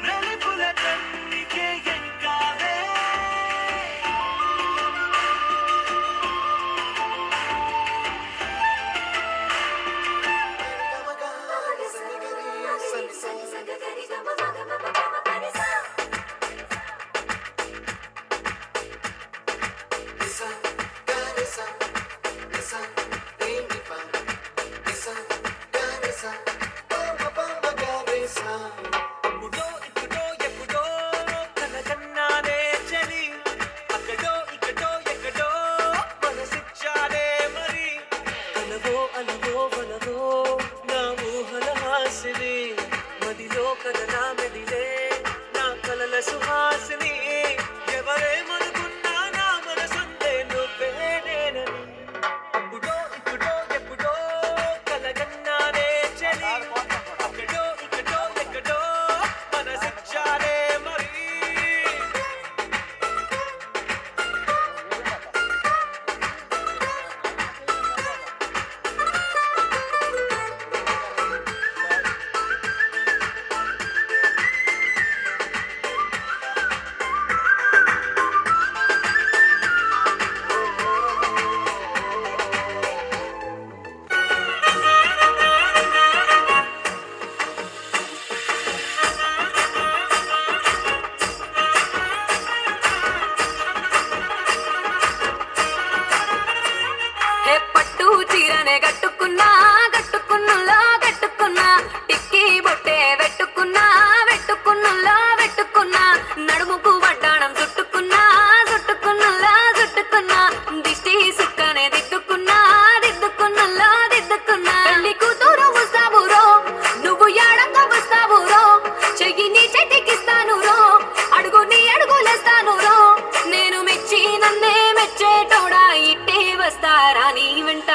ನಲಿಪುಲ ಕಣ್ಣಿಗೆ ಎಂಕಾದೆ. అప్పుడో ఇప్పుడో ఎప్పుడో కలకన్నానే చలి, అక్కడో ఇక్కడో ఎక్కడో మనసిచ్చానే మరి. కలవో అలవో వలవో నా ఊహల హాసిని, మదిలో కదలా మెదిలే నా కలల సుహాసిని. ఎవరేమనుకున్నా నా మనసందే నువ్వే నేనని. అప్పుడో ఇప్పుడో ఎప్పుడో కలగన్నానే చలి, అక్కడో ఇక్కడో ఎక్కడో మనసిచ్చానే మరి. హే పట్టు చీరనే కట్టుకున్నా, కట్టుకున్నులా కట్టుకున్నా, టిక్కీ బొట్టే పెట్టుకున్నా, పెట్టుకున్నులా పెట్టుకున్నా, నడుముకు వడ్డాణం చుట్టుకున్నా, చుట్టుకున్నులా చుట్టుకున్నా, దిష్టి సుక్కనే దిద్దుకున్నా, దిద్దుకున్నులా దిద్దుకున్నా. పెళ్లి కూతురు వస్తావురో, నువ్వు యాడంగా వస్తావురో, చెయ్యి నీ చేతికిస్తాను రో, అడుగు నీ అడుగులేస్తాను రో, నేను మెచ్చి నన్నే మెచ్చేటోడా ఇట్టే వస్తారా నీ వెంట.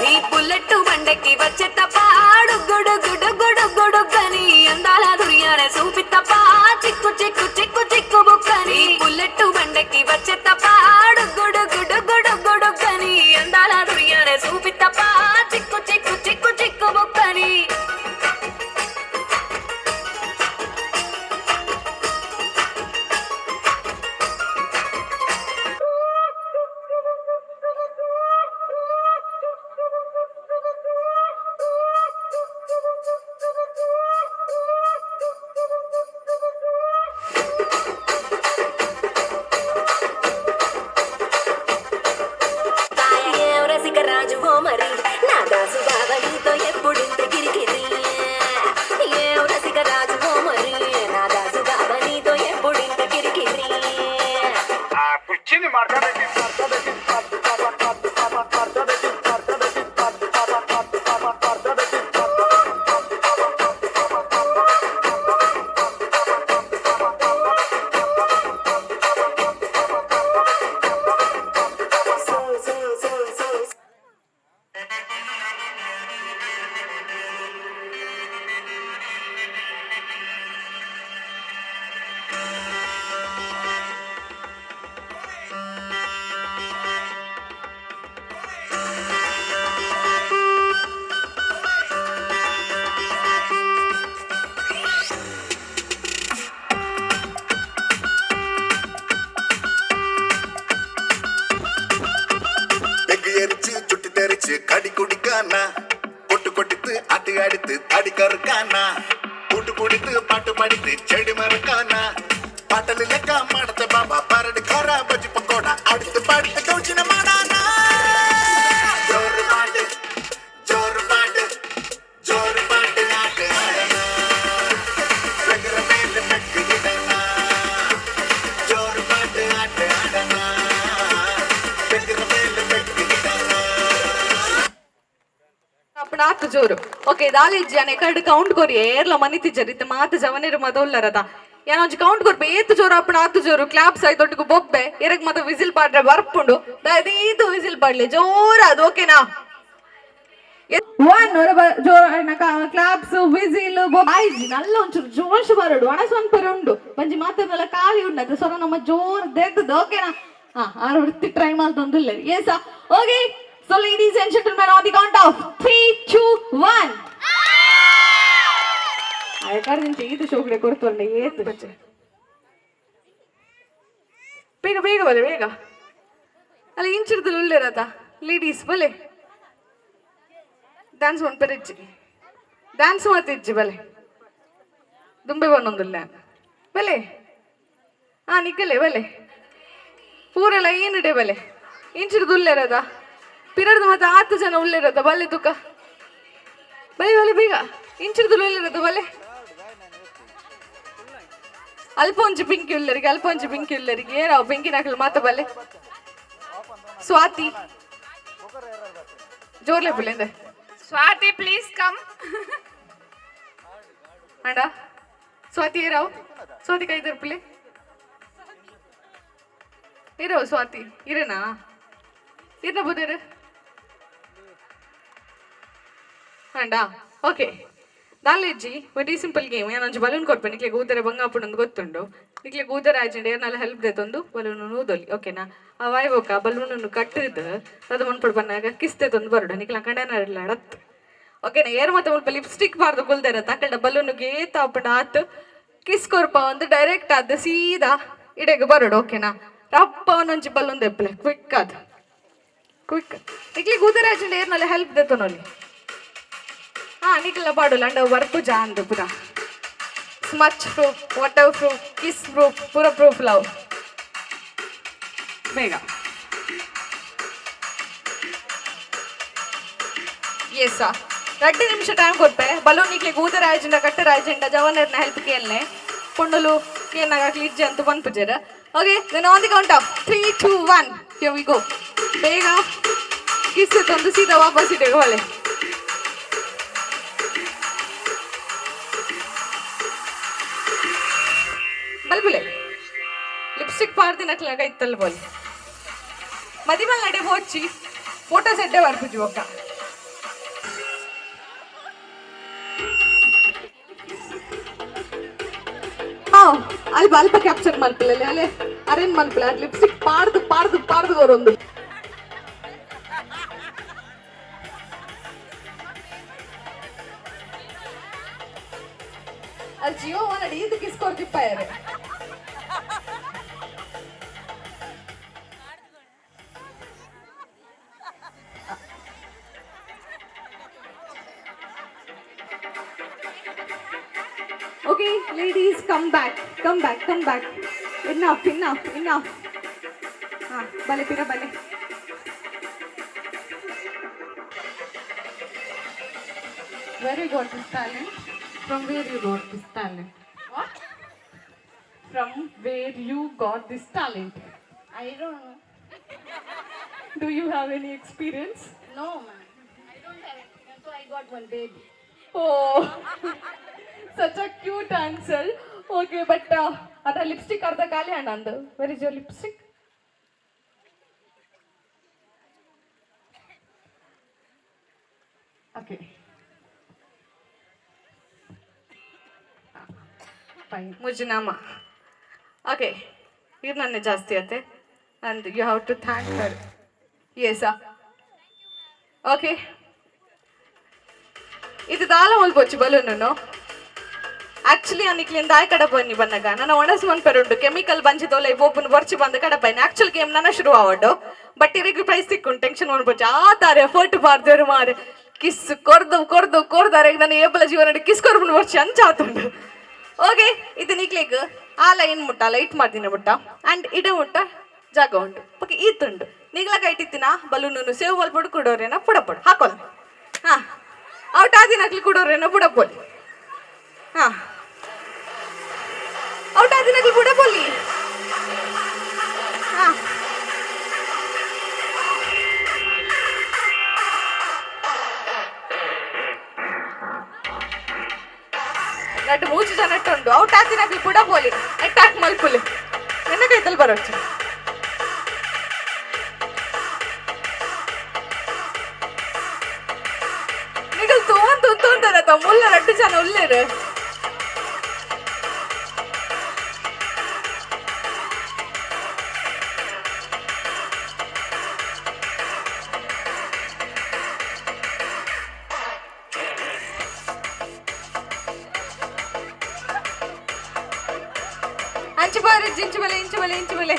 నీ బుల్లెట్టు బండెక్కి వచ్చే తప్ప, గుడుగుడుగుడుగుడుగుడుగని అందాల దుర్యానే చూపి తప్ప, చిక్కు చిక్కు చిక్కు చిక్కు బుక్కని. బుల్లెట్టు బండెక్కి వచ్చే తప్ప, గుడుగుడుగుడుగుడుగని అందాల దుర్యానే చూపి తప్ప, చిక్కు చిక్కు చిక్కు చిక్కు బుక్కని. பெக்கு எரிச்சு சுட்டி தெரிச்சு கடி குடிக்கானா, பொட்டு கொட்டித்து ஆட்டி அடித்து தடி கருக்கானா, கூட்டு குடித்து பாட்டு படித்து செடி மறக்கானா, பாட்டல் லெக்கா மாடத்த பாபா பரடு காரா பஜ்ஜி பக்கோடா அடுத்து பாடுத்து கௌச்சின மாடானா. ஜோறு பாட்டு ஜோறு பாட்டு ஜோறு பாட்டு ஆட்டு ஆடனா, பெக்குற மேல பெக்கு இடனா, ஜோறு பாட்டு ஆட்டு ஆடனா, பெக்குற மேல பெக்கு இடனா. ಅಪ್ಪಣ ಆತು ಜೋರು. ಓಕೆ, ದಾಲಿಜ್ಜಿ ಅನೆ ಕಡು ಕೌಂಟ್ ಕೊರಿ. ಏರ್ಲ ಮನಿತಿಜ್ಜರ್ ಇತ್ತೆ ಮಾತ ಜವನೇರು ಮದೊಲ್ಲರದ. ಯಾನ ಒಂಜಿ ಕೌಂಟ್ ಕೊರ್ಪೆ. ಏತ್ ಜೋರು ಅಪ್ಪಣ ಆತು ಜೋರು ಕ್ಲಾಪ್ಸ್ ಆಯ್ತು. ಒಟ್ಟಿಗೆ ಬೊಬ್ಬೆ ಎರಗ್ ಮತ ವಿಸಿಲ್ ಪಾಡ್ರೆ ಬರ್ಪುಂಡು. ಇದು ವಿಸಿಲ್ ಪಾಡ್ಲೆ ಜೋರ ಅದು, ಓಕೆನಾ? ಒನ್ ಕ್ಲಾಪ್ಸ್ ವಿಸಿಲ್ ಆಯ್ಜಿ. ನಲ್ಲ ಒಂಚೂರು ಜೋಶ್ ಬರಡು. ಒಣಸ್ ಪೆರೆ ಉಂಡು, ಬಂಜಿ ಮಾತಾಡಲ್ಲ ಖಾಲಿ ಉಂಡು. ಅದು ಸೊರ ನಮ್ಮ ಜೋರ್ ದೆದ್ದದು, ಓಕೆನಾ? ಹಾ, ಆರು ವೃತ್ತಿ try ಮಾಡ್ತೊಂದಿಲ್ಲ. Yes, okay. So ladies and gentlemen, on the count of 3, 2, 1. ಅಯಕಾರ್ದಿಂಚ ಈದು ಶೋಕಡೆ ಕೊಡ್ತೊಂಡೆ ಏತು ಬೇಗ ಬೇಗ ಬಲೆ ಬೇಗ. ಅಲ್ಲ, ಇಂಚಿಡ್ದಲು ಉಳ್ಳೇರತ ಲೇಡೀಸ್ ಬಲೆ. ಡ್ಯಾನ್ಸ್ ಮನ್ಪೆರಿಜ್ಜಿ, ಡ್ಯಾನ್ಸ್ ಮಾತಿಜ್ಜಿ ಬಲೆ. ದುಂಬೆ ಬನ್ನೊಂದುಲ್ಲ ಬಲೆ. ಹಾ, ನಿಕ್ಕಲೆ ಬಲೆ. ಪೂರೆಲ್ಲ ಏನಿಡೆ ಬಲೆ. ಇಂಚಿಡ್ದು ಉಳ್ಳೇರದ ಪಿರರ್ದು ಮತ್ತೆ ಆತು ಜನ ಉಳ್ಳಿರೋದ ಬಲ್ಲೆ. ತುಕ ಬಲೆ ಬಲೆ ಬೇಗ. ಇಂಚಿಡ್ದು ಉಳ್ಳಿರೋದು ಬಲೆ. ಅಲ್ಪ ಒಂಜಿ ಪಿಂಕಿ ಉಳ್ಳರಿಗೆ, ಅಲ್ಪ ಒಂಜಿ ಪಿಂಕಿ ಉಳ್ಳರಿಗೆ. ಏನಾವು ಪಿಂಕಿ ನಕಲು ಮಾತ ಬಲ್ಲೆ. ಸ್ವಾತಿ, ಜೋರ್ಲೆ ಪುಳ್ಳಿಂದೆ. Swati, please come. ಅಣ್ಣ, ಸ್ವಾತಿ ಏರಾವ್? ಸ್ವಾತಿ ಕೈ ಪುಳ್ಳಿ ಏರಾವ್? ಸ್ವಾತಿ ಇರೇನಾ? ಇರ್ನ ಬುದೇರು ಅಂಡ. ಓಕೆ, ದಾಲೆಜ್ಜಿ, ವೆರಿ ಸಿಂಪಲ್ ಗೇಮ್. ಒಂಜಿ ಬಲೂನ್ ಕೊರ್ಪೆ ನಿಕ್ಲೆ. ಊದರೆ ಬಂಗಾಪುಂಡು ಗೊತ್ತುಂಡು ನಿಕ್ಲೆ. ಊದರ ಆಯ್ಜಂಡ ಏರ್ನಾಲ ಹೆಲ್ಪ್ ದೇತೊಂದು ಬಲೂನ್ ಊದೊಲಿ, ಓಕೆನಾ? ಆ ವಾಯ್ ಬೋಕ ಬಲೂನ್ ಕಟ್ಟುದು ಅದು ಮನ್ಪುಡು ಬನ್ನಾಗ ಕಿಸ್ತೆ ತಂದು ಬರಡು. ನಿಕ್ಲ ಕಂಡನರ್ಲ ಅಡತ್, ಓಕೆನಾ? ಏರ್ ಮತ್ತೆ ಮುಲ್ಪ ಲಿಪ್ಸ್ಟಿಕ್ ಬಾರ್ದು ಕುಲ್ದೇರ ತಕ್ಕಂಡ ಬಲೂನ್ ಗೇತ ಆಪುಂಡು ಆತ್ ಕಿಸ್ ಕೊರ್ಪ ಒಂದು ಡೈರೆಕ್ಟ್ ಆದ್ ಸೀದಾ ಇಡೆಗ್ ಬರಡು, ಓಕೆನಾ? ರಪ್ಪ ಒಂದೊಂಜಿ ಬಲೂನ್ ದೆಪ್ಪಲೆ, ಕ್ವಿಕ್ ಅದು ಕ್ವಿಕ್. ನಿಕ್ಲಿ ಊದರ ಆಯ್ಜಂಡ ಏರ್ನಾಲ ಹೆಲ್ಪ್ ದೇತೊನೊಲಿ. ಹಾ, ನಿಕ್ಲ ಪಾಡುಲ್ಲ ಅಂಡ ವರ್ಪು ಜಾಂದು ಪುರ smudge proof, water proof, kiss proof, ಪೂರ ಪ್ರೂಫ್ ಲವ್. ಬೇಗ. ಎಸ್, 2 ನಿಮಿಷ ಟೈಮ್ ಕೊರ್ಪೆ. ಬಲೂನ್ ನಿಕ್ಲೆ ಊದರ ಆಯ್ಜಂಡ ಕಟ್ಟರ ಆಯ್ಜಂಡ ಜವನರ್ನ ಹೆಲ್ಪ್ ಕೇಳ್ನೆ. ಪೊಣ್ಣುಲು ಕೇನಾಗ ಇಜ್ಜೆ ಅಂತ ಪನ್ಪುಜೆರ್. Okay, then on the count of 3, 2, 1, here we go. ಬೇಗ ಕಿಸ್ ತಂದು ಸೀದಾ ವಾಪಸ್ ಇಟ್ಟೆ ಹೊಳೆ ಬಲ್ಬುಲೆ. ಲಿಪ್ಸ್ಟಿಕ್ ಪಾರ್ದಿನಕ್ಲಾಗ ಇತ್ತಲ್ಲ ಬೋಲ್. ಮದಿಮಲ್ ನಡೆ ಹೋಚಿ, ಫೋಟೋ ಸೆಟ್ಟೆ ಬರ್ಪುಜಿ ಒಕ್ಕ. ಹಾ, ಅಲ್ಪ ಅಲ್ಪ ಕ್ಯಾಪ್ಚರ್ ಮಲ್ಪಲೆ ಅಲೆ ಅರೇಂಜ್ ಮಲ್ಪಲೆ. ಅದು ಲಿಪ್ಸ್ಟಿಕ್ ಪಾಡ್ದು ಪಾಡ್ದು ಪಾಡ್ದು ಬರೊಂದು. ಅಲ್ಲಿ ಜಿಯೋ ಒನ್ ಇದು kiss ಕೊಡ್ತಿಪ್ಪಾರೆ. Okay, ladies, come back, come back, come back. Enough, enough, enough. ಹಾ, ಬಲೆ ಪಿರ ಬಲೆ. Where you got this talent? From where you got this talent? What? From where you got this talent? I don't know. Do you have any experience? No, ma'am. I don't have experience, so I got one baby. Oh, such a cute answer. Okay, but ಅದ lipstick ಅರ್ಧ ಖಾಲಿ ಅಣ್ಣ ಅಂದು. Where is your lipstick? Okay. Fine. ಮುಜುನಾಮ. Okay, ಇದು ನನ್ನ ಜಾಸ್ತಿ ಆತೆ. And you have to thank her. Yes, okay. ಇದು ದಾಲ ಮಲ್ಪೊಚ್ಚು ಬಲೂನು. ಆಕ್ಚುಲಿ ಅನಿಕ್ಲಿಂದ ಆಯ್ ಕಡ ಬನ್ನಿ ಬಂದಾಗ ನನ್ನ ಒಣಸು ಒನ್ ಪೆರುಂಡು ಕೆಮಿಕಲ್ ಬಂಜಿದೋಲೆ ಒಬ್ಬನ ಬರ್ಚಿ ಬಂದ ಕಡ ಬನ್ನಿ. ಆಕ್ಚುಲ್ ಗೇಮ್ ನನ್ನ ಶುರು ಆವಡ್ಡು, ಬಟ್ ಇರಿಗೆ ಪ್ರೈಸ್ ಸಿಕ್ಕು ಟೆನ್ಷನ್ ಮಾಡ್ಬೋದು. ಆ ತಾರೆ ಎಫರ್ಟ್ ಬಾರ್ದೇರು ಮಾರೆ ಕಿಸ್ ಕೊರ್ದು ಕೊರ್ದು ಕೊರ್ದಾರೆ ನನ್ನ ಏಬಲ ಜೀವನ ಕಿಸ್ ಕೊರ್ಬುನ್ ಬರ್ಚಿ ಅಂಚಾತುಂಡು. ಓಕೆ, ಇದು ನಿಕ್ಲಿಗ್ ಆ ಲೈನ್ ಮುಟ್ಟ ಲೈಟ್ ಮಾಡ್ದಿನ ಮುಟ್ಟ ಅಂಡ್ ಇಡ ಮುಟ್ಟ ಜಾಗ ಉಂಟು. ಓಕೆ, ಈತುಂಡು ನಿಗ್ಲ ಕೈಟಿತ್ತಿನ ಬಲೂನು ಸೇವ್ ಮಲ್ಪಡು ಕೊಡೋರೇನ ಪುಡಪಡು ಹಾಕೋಲ್ಲ. ಹಾ, ಔಟ್ ಆದಿನಕ್ಲಿ ಕೊಡೋರೇನ ಪುಡಪೋಲಿ. ಹಾ, ಔಟ್ ಆದಿನಕ್ಲಿ ಪುಡಪೋಲಿ. ಹಾ, ನಟ್ಟು ಮೂಜು ಜನ ಉಂಡು ಔಟ್ ಆದಿನಕ್ಲಿ ಪುಡಪೋಲಿ ಅಟ್ಯಾಕ್ ಮಲ್ಪುಲಿ ಎನ್ನ ಕೈತಲ್ ಬರೋಚ್ಚು. ನಿಗಲ್ ತೋಂತು ತೋಂತಾರ ಮುಲ್ಲ ರಡ್ಡು ಜನ ಉಲ್ಲೇರು. ಅಂಚು ಬಾರಿ ಇಂಚು ಬಲೆ ಇಂಚು ಬಲೆ ಇಂಚು ಬಲೆ.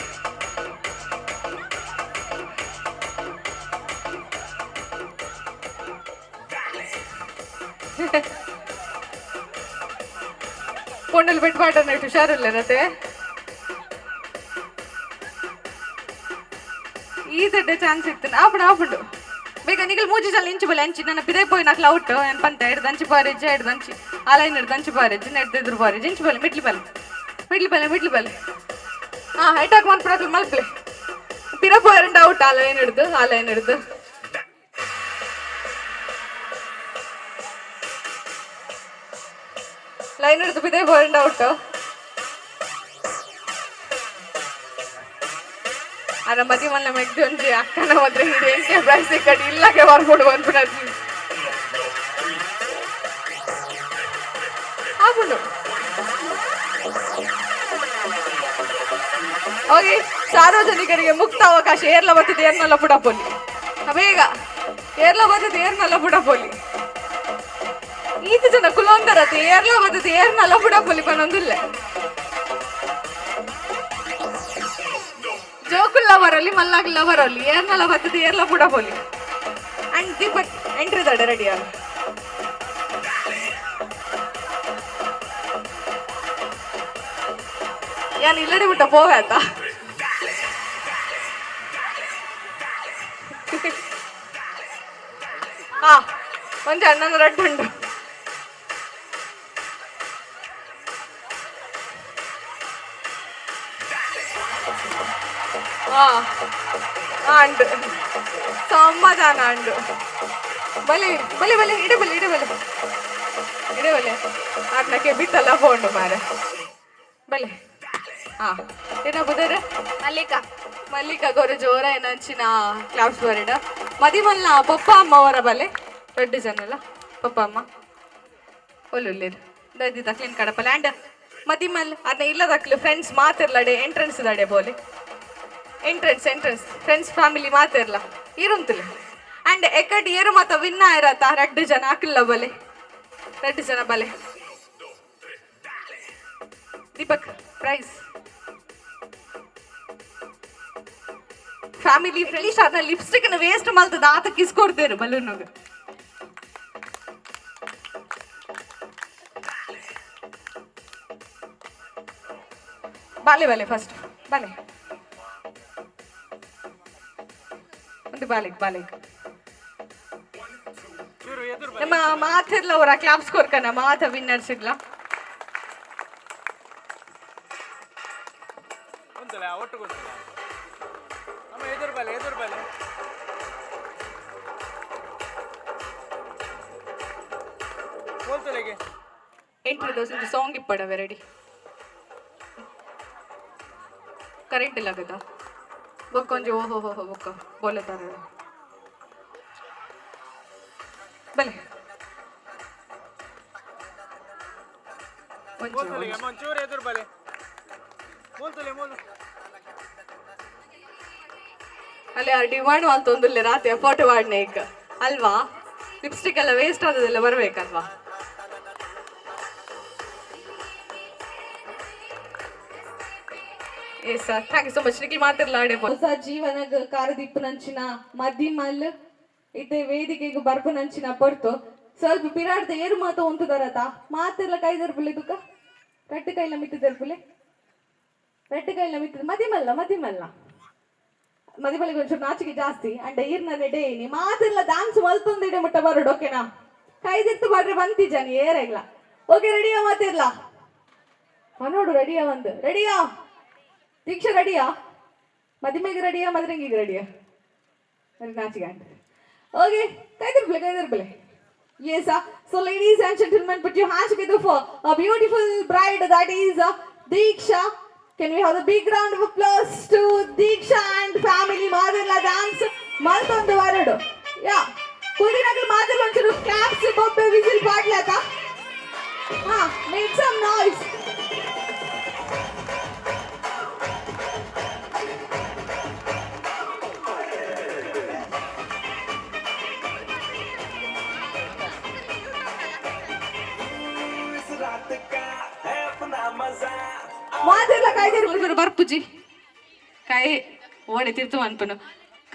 ಪೊಣ್ಣಲ್ಲಿ ಬಿಟ್ಟು ಪಾಠ ಹುಷಾರಿಲ್ಲರತೆ. ಈ ದೊಡ್ಡ ಚಾನ್ಸ್ ಇತ್ತು ಆಪುಂಡು ಆಪುಂಡು ಬೇಗ ನಿಗಲ್ ಮೂಜಿ ಜನ ಇಂಚು ಬಲೆ ಅಂಚಿ ನನ್ನ ಪಿದೆ ಪೋಯಿ ನಾಕ್ಲ ಔಟ್ ಏನ್ ಪಂತ ಹಿಡ್ದು ಅಂಚು ಬಾರಿಜ್ಜ ಹಿಡ್ದು ಅಂಚಿ ಆ ಲೈನ್ ಹಿಡ್ದು ಅಂಚು ಬಾರಿಜ್ಜ ಹಿಡ್ದು ಬಾರಿಜ್ಜ ಇಂಚು ಬಲೆ ಮಿಡ್ಲಿ ಬಲೆ ಮಿಡ್ಲಿ ಬಲೆ ಮಿಡ್ಲಿ ಬಲೆ. ಹಾ, ಅಟ್ಯಾಕ್ ಮನ್ಪುನಕ್ಲು ಮಲ್ಪಲೆ ಪಿರ ಪೋಯರಂಡ ಔಟ್ ಆ ಲೈನ್ ಹಿಡ್ದು ಆ ಲೈನ್ ಹಿಡ್ದು. ಲೈನ್ ಹಿಡ್ದು ಬಿದೆ ಪೋಯರಂಡ ಔಟ್. ಅರ ಮದಿ ಮಲ್ಲ ಮೆಗ್ದು ಒಂಜಿ ಅಕ್ಕನ ಮಾತ್ರ ಹಿಡಿ ಎಂಕೆ ಪ್ರೈಸ್ ಕಡಿ ಇಲ್ಲಗೆ ಬರ್ಬೋದು ಅನ್ಪುನದು ಆಪುಂಡು. ಓಕೆ, ಸಾರ್ವಜನಿಕರಿಗೆ ಮುಕ್ತ ಅವಕಾಶ. ಏರ್ಲ ಬರ್ತದೆ ಏರ್ನಲ್ಲ ಪುಡಪೋಲಿ. ಬೇಗ ಏರ್ಲ ಬರ್ತದೆ ಏರ್ನಲ್ಲ ಪುಡಪೋಲಿ. ಈತ ಜನ ಕುಲೊಂದರತೆ ಏರ್ಲ ಬರ್ತದೆ ಏರ್ನಲ್ಲ ಪುಡಪೋಲಿ ಪನೊಂದುಲ್ಲೆ. ಜೋಕುಲ್ಲ ಬರೋಲಿ ಮಲ್ಲಾಗ್ಲ ಬರೋಲಿ ಏರ್ನಲ್ಲ ಬರ್ತದೆ ಏರ್ಲ ಪುಡಪೋಲಿ. ಅಂಡ್ ದೀಪಕ್ ಎಂಟ್ರಿ ದಡೆ ರೆಡಿ ಅಲ್ಲ. ಯಾನ್ ಇಲ್ಲಡೆ ಬಿಟ್ಟ ಪೋವೆ ಆತ. ಹಾ, ಒಂಜಿ ಅಣ್ಣನ ರಡ್ಡು ಉಂಡು. ಹಾ ಅಂಡು ಸಮಾಧಾನ ಅಂಡು. ಬಲೆ ಬಲೆ ಬಲೆ ಇಡೆ ಬಲೆ ಇಡೆ ಬಲೆ ಇಡೆ ಬಲೆ ಆಟ್ನಕ್ಕೆ ಬಿತ್ತಲ್ಲ ಫೋಂಡು ಮಾರೆ ಬಲೆ. ಹಾ, ಏನ ಬುದರ್ ಮಲ್ಲಿಕಾ ಮಲ್ಲಿಕಾ ಗೊರು ಜೋರ ಏನಂಚಿನ ಕ್ಲಾಪ್ಸ್ ಬರಿಡ ಮದಿಮಲ್ಲ ಪಪ್ಪ ಅಮ್ಮ ಅವರ ಬಲೆ ದೊಡ್ಡ ಜನಲ್ಲ ಪಪ್ಪ ಅಮ್ಮ ಒಲ್ಲುಲ್ಲೇರು ದದಿ ತಕ್ಲಿನ್ ಕಡಪಲ್ಲ. ಆ್ಯಂಡ್ ಮದಿಮಲ್ ಅದನ್ನ ಇಲ್ಲ ತಕ್ಲು ಫ್ರೆಂಡ್ಸ್ ಮಾತಿರ್ಲಡೆ ಎಂಟ್ರೆನ್ಸ್ ದಡೆ ಬೋಲೆ ಎಂಟ್ರೆನ್ಸ್ ಎಂಟ್ರೆನ್ಸ್ ಫ್ರೆಂಡ್ಸ್ ಫ್ಯಾಮಿಲಿ ಮಾತಿರ್ಲ ಇರುಂತಲೆ. ಆ್ಯಂಡ್ ಎಕಡ್ ಏರು ಮಾತ ವಿನ್ನ ಇರತ್ತ ರಡ್ಡು ಜನ ಹಾಕಿಲ್ಲ ಬಲೆ ರಡ್ಡು ಜನ ಬಲೆ. ದೀಪಕ್ ಪ್ರೈಸ್ ಫ್ಯಾಮಿಲಿ ಫ್ರೆಂಡ್ಸ್ ಅದನ್ನ ಲಿಪ್ಸ್ಟಿಕ್ ವೇಸ್ಟ್ ಮಲ್ತದ ಆತ ಕಿಸ್ ಕೊಡ್ತೇರು ಬಲೂನ್. ಬಾಲೆ ಬಾಲೆ ಫಸ್ಟ್ ಬಾಲೆ ಒಂದು ಬಾಲೆಗ್ ಬಾಲೆಗ್ ನಮ್ಮ ಮಾತಿರ್ಲ ಅವರ ಕ್ಲಾಪ್ಸ್ ಕೊರ್ಕನ ಮಾತ ವಿನ್ನರ್ಸ್ ಇಡ್ಲ. ಬಲೆ, ಒಟ್ಟು ಗೊತ್ತಿಲ್ಲ. ನಮ್ಮ ಎದುರು ಬಲೆ, ಎದುರು ಬಲೆ. ಬೋಲ್ತಲೆಗೆ ಎಂಟ್ರಿ ದೋಸೆ ಸಾಂಗ್ ಇಪ್ಪಡವೆ ರೆಡಿ. ಕರೆಂಟ್ ಇಲ್ಲ ಆಗದ ಬೊಕ್ಕೊಂಜಿ. ಓಹೋ ಹೋ ಹೋ, ಬೊಕ್ಕ ಬೋಲತಾರ ಬಲೆ. ಬೋಲ್ತಲೆಗೆ ಒಂಚೂರು ಎದುರು ಬಲೆ. ಬೋಲ್ತಲೆ ಮೋಲ್. ಅಲ್ಲಿ ಆ ಡಿಮಾಂಡ್ ತೊಂದಿಲ್ಲ ರಾತ್ರಿ ಫೋಟೋ ವಾಡ್ನೆ ಈಗ ಅಲ್ವಾ? ಲಿಪ್ಸ್ಟಿಕ್ ಎಲ್ಲ ವೇಸ್ಟ್ ಆದದೆಲ್ಲ ಬರ್ಬೇಕಲ್ವಾ? Yes sir, thank you so much. Nikhil ಮಾತಿರ್ಲಾಡೆ. ಹೊಸ ಜೀವನಗ ಕಾರದಿಪ್ಪುನಂಚಿನ ಮದಿಮಲ್ ಇತ್ತೆ ವೇದಿಕೆಗೆ ಬರ್ಪುನಂಚಿನ ಪೊರ್ತು. ಸ್ವಲ್ಪ ಪಿರಾಡ್ದ ಏರು ಮಾತ ಉಂತುದರತ ಮಾತೆಲ್ಲ ಕೈ ದರ್ಪುಲೆ ತುಕ ರಟ್ಟು ಕೈಲ ಮಿತ್ತು ದರ್ಪುಲೆ, ರಟ್ಟು ಕೈಲ ಮಿತ್ತು. ಮದಿಮಲ್ಲ ಮದಿಮಲ್ಲ ಮದಿಮಲ್ಲಿಗೆ ಒಂಚೂರು ನಾಚಿಕೆ ಜಾಸ್ತಿ ಅಂಡ ಈರ್ನ ಡೇನಿ ಮಾತೆಲ್ಲ ಡ್ಯಾನ್ಸ್ ಮಲ್ತೊಂದಿಡೆ ಮುಟ್ಟ ಬರೋಡು. ಓಕೆನಾ? ಕೈದಿತ್ತು ಬಾಡ್ರೆ ಬಂತಿ ಜನ ಏರೆಗ್ಲ. ಓಕೆ, ರೆಡಿಯಾ? ಮಾತಿರ್ಲ ಮನೋಡು ರೆಡಿಯಾ? ಒಂದು ರೆಡಿಯಾ? ದೀಕ್ಷಾ ರೆಡಿಯಾ? ಮದಿಮೆಗೆ ರೆಡಿಯಾ? ಮದ್ರಂಗಿಗೆ ರೆಡಿಯಾ? ನಾಚಿಕೆ. Okay, ಕೈದಿರ್ಬಲೆ ಕೈದಿರ್ಬಲೆ. Yes, so ladies and gentlemen, put your hands together for a beautiful bride, that is Deeksha. Can we have a big round of applause to Deeksha and family? ಮಾದರ್ಲ dance ಮಲ್ತೊಂದು ವರಡು. ಯಾ ಕುದಿನಗಲ್ ಮಾದರ್ಲ ಒಂಚೂರು claps, ಬೊಬ್ಬೆ, whistle ಪಾಡ್ಲಾತ. ಹಾ, make some noise. इस रात का है अपना मजा. ಮಾದರ್ಲ ಕಾಯ್ದಿರ್ ಬರ್ಪುಜಿ ಕಾಯಿ ಓಡೆ ತಿರ್ತು ಮನ್ಪುನು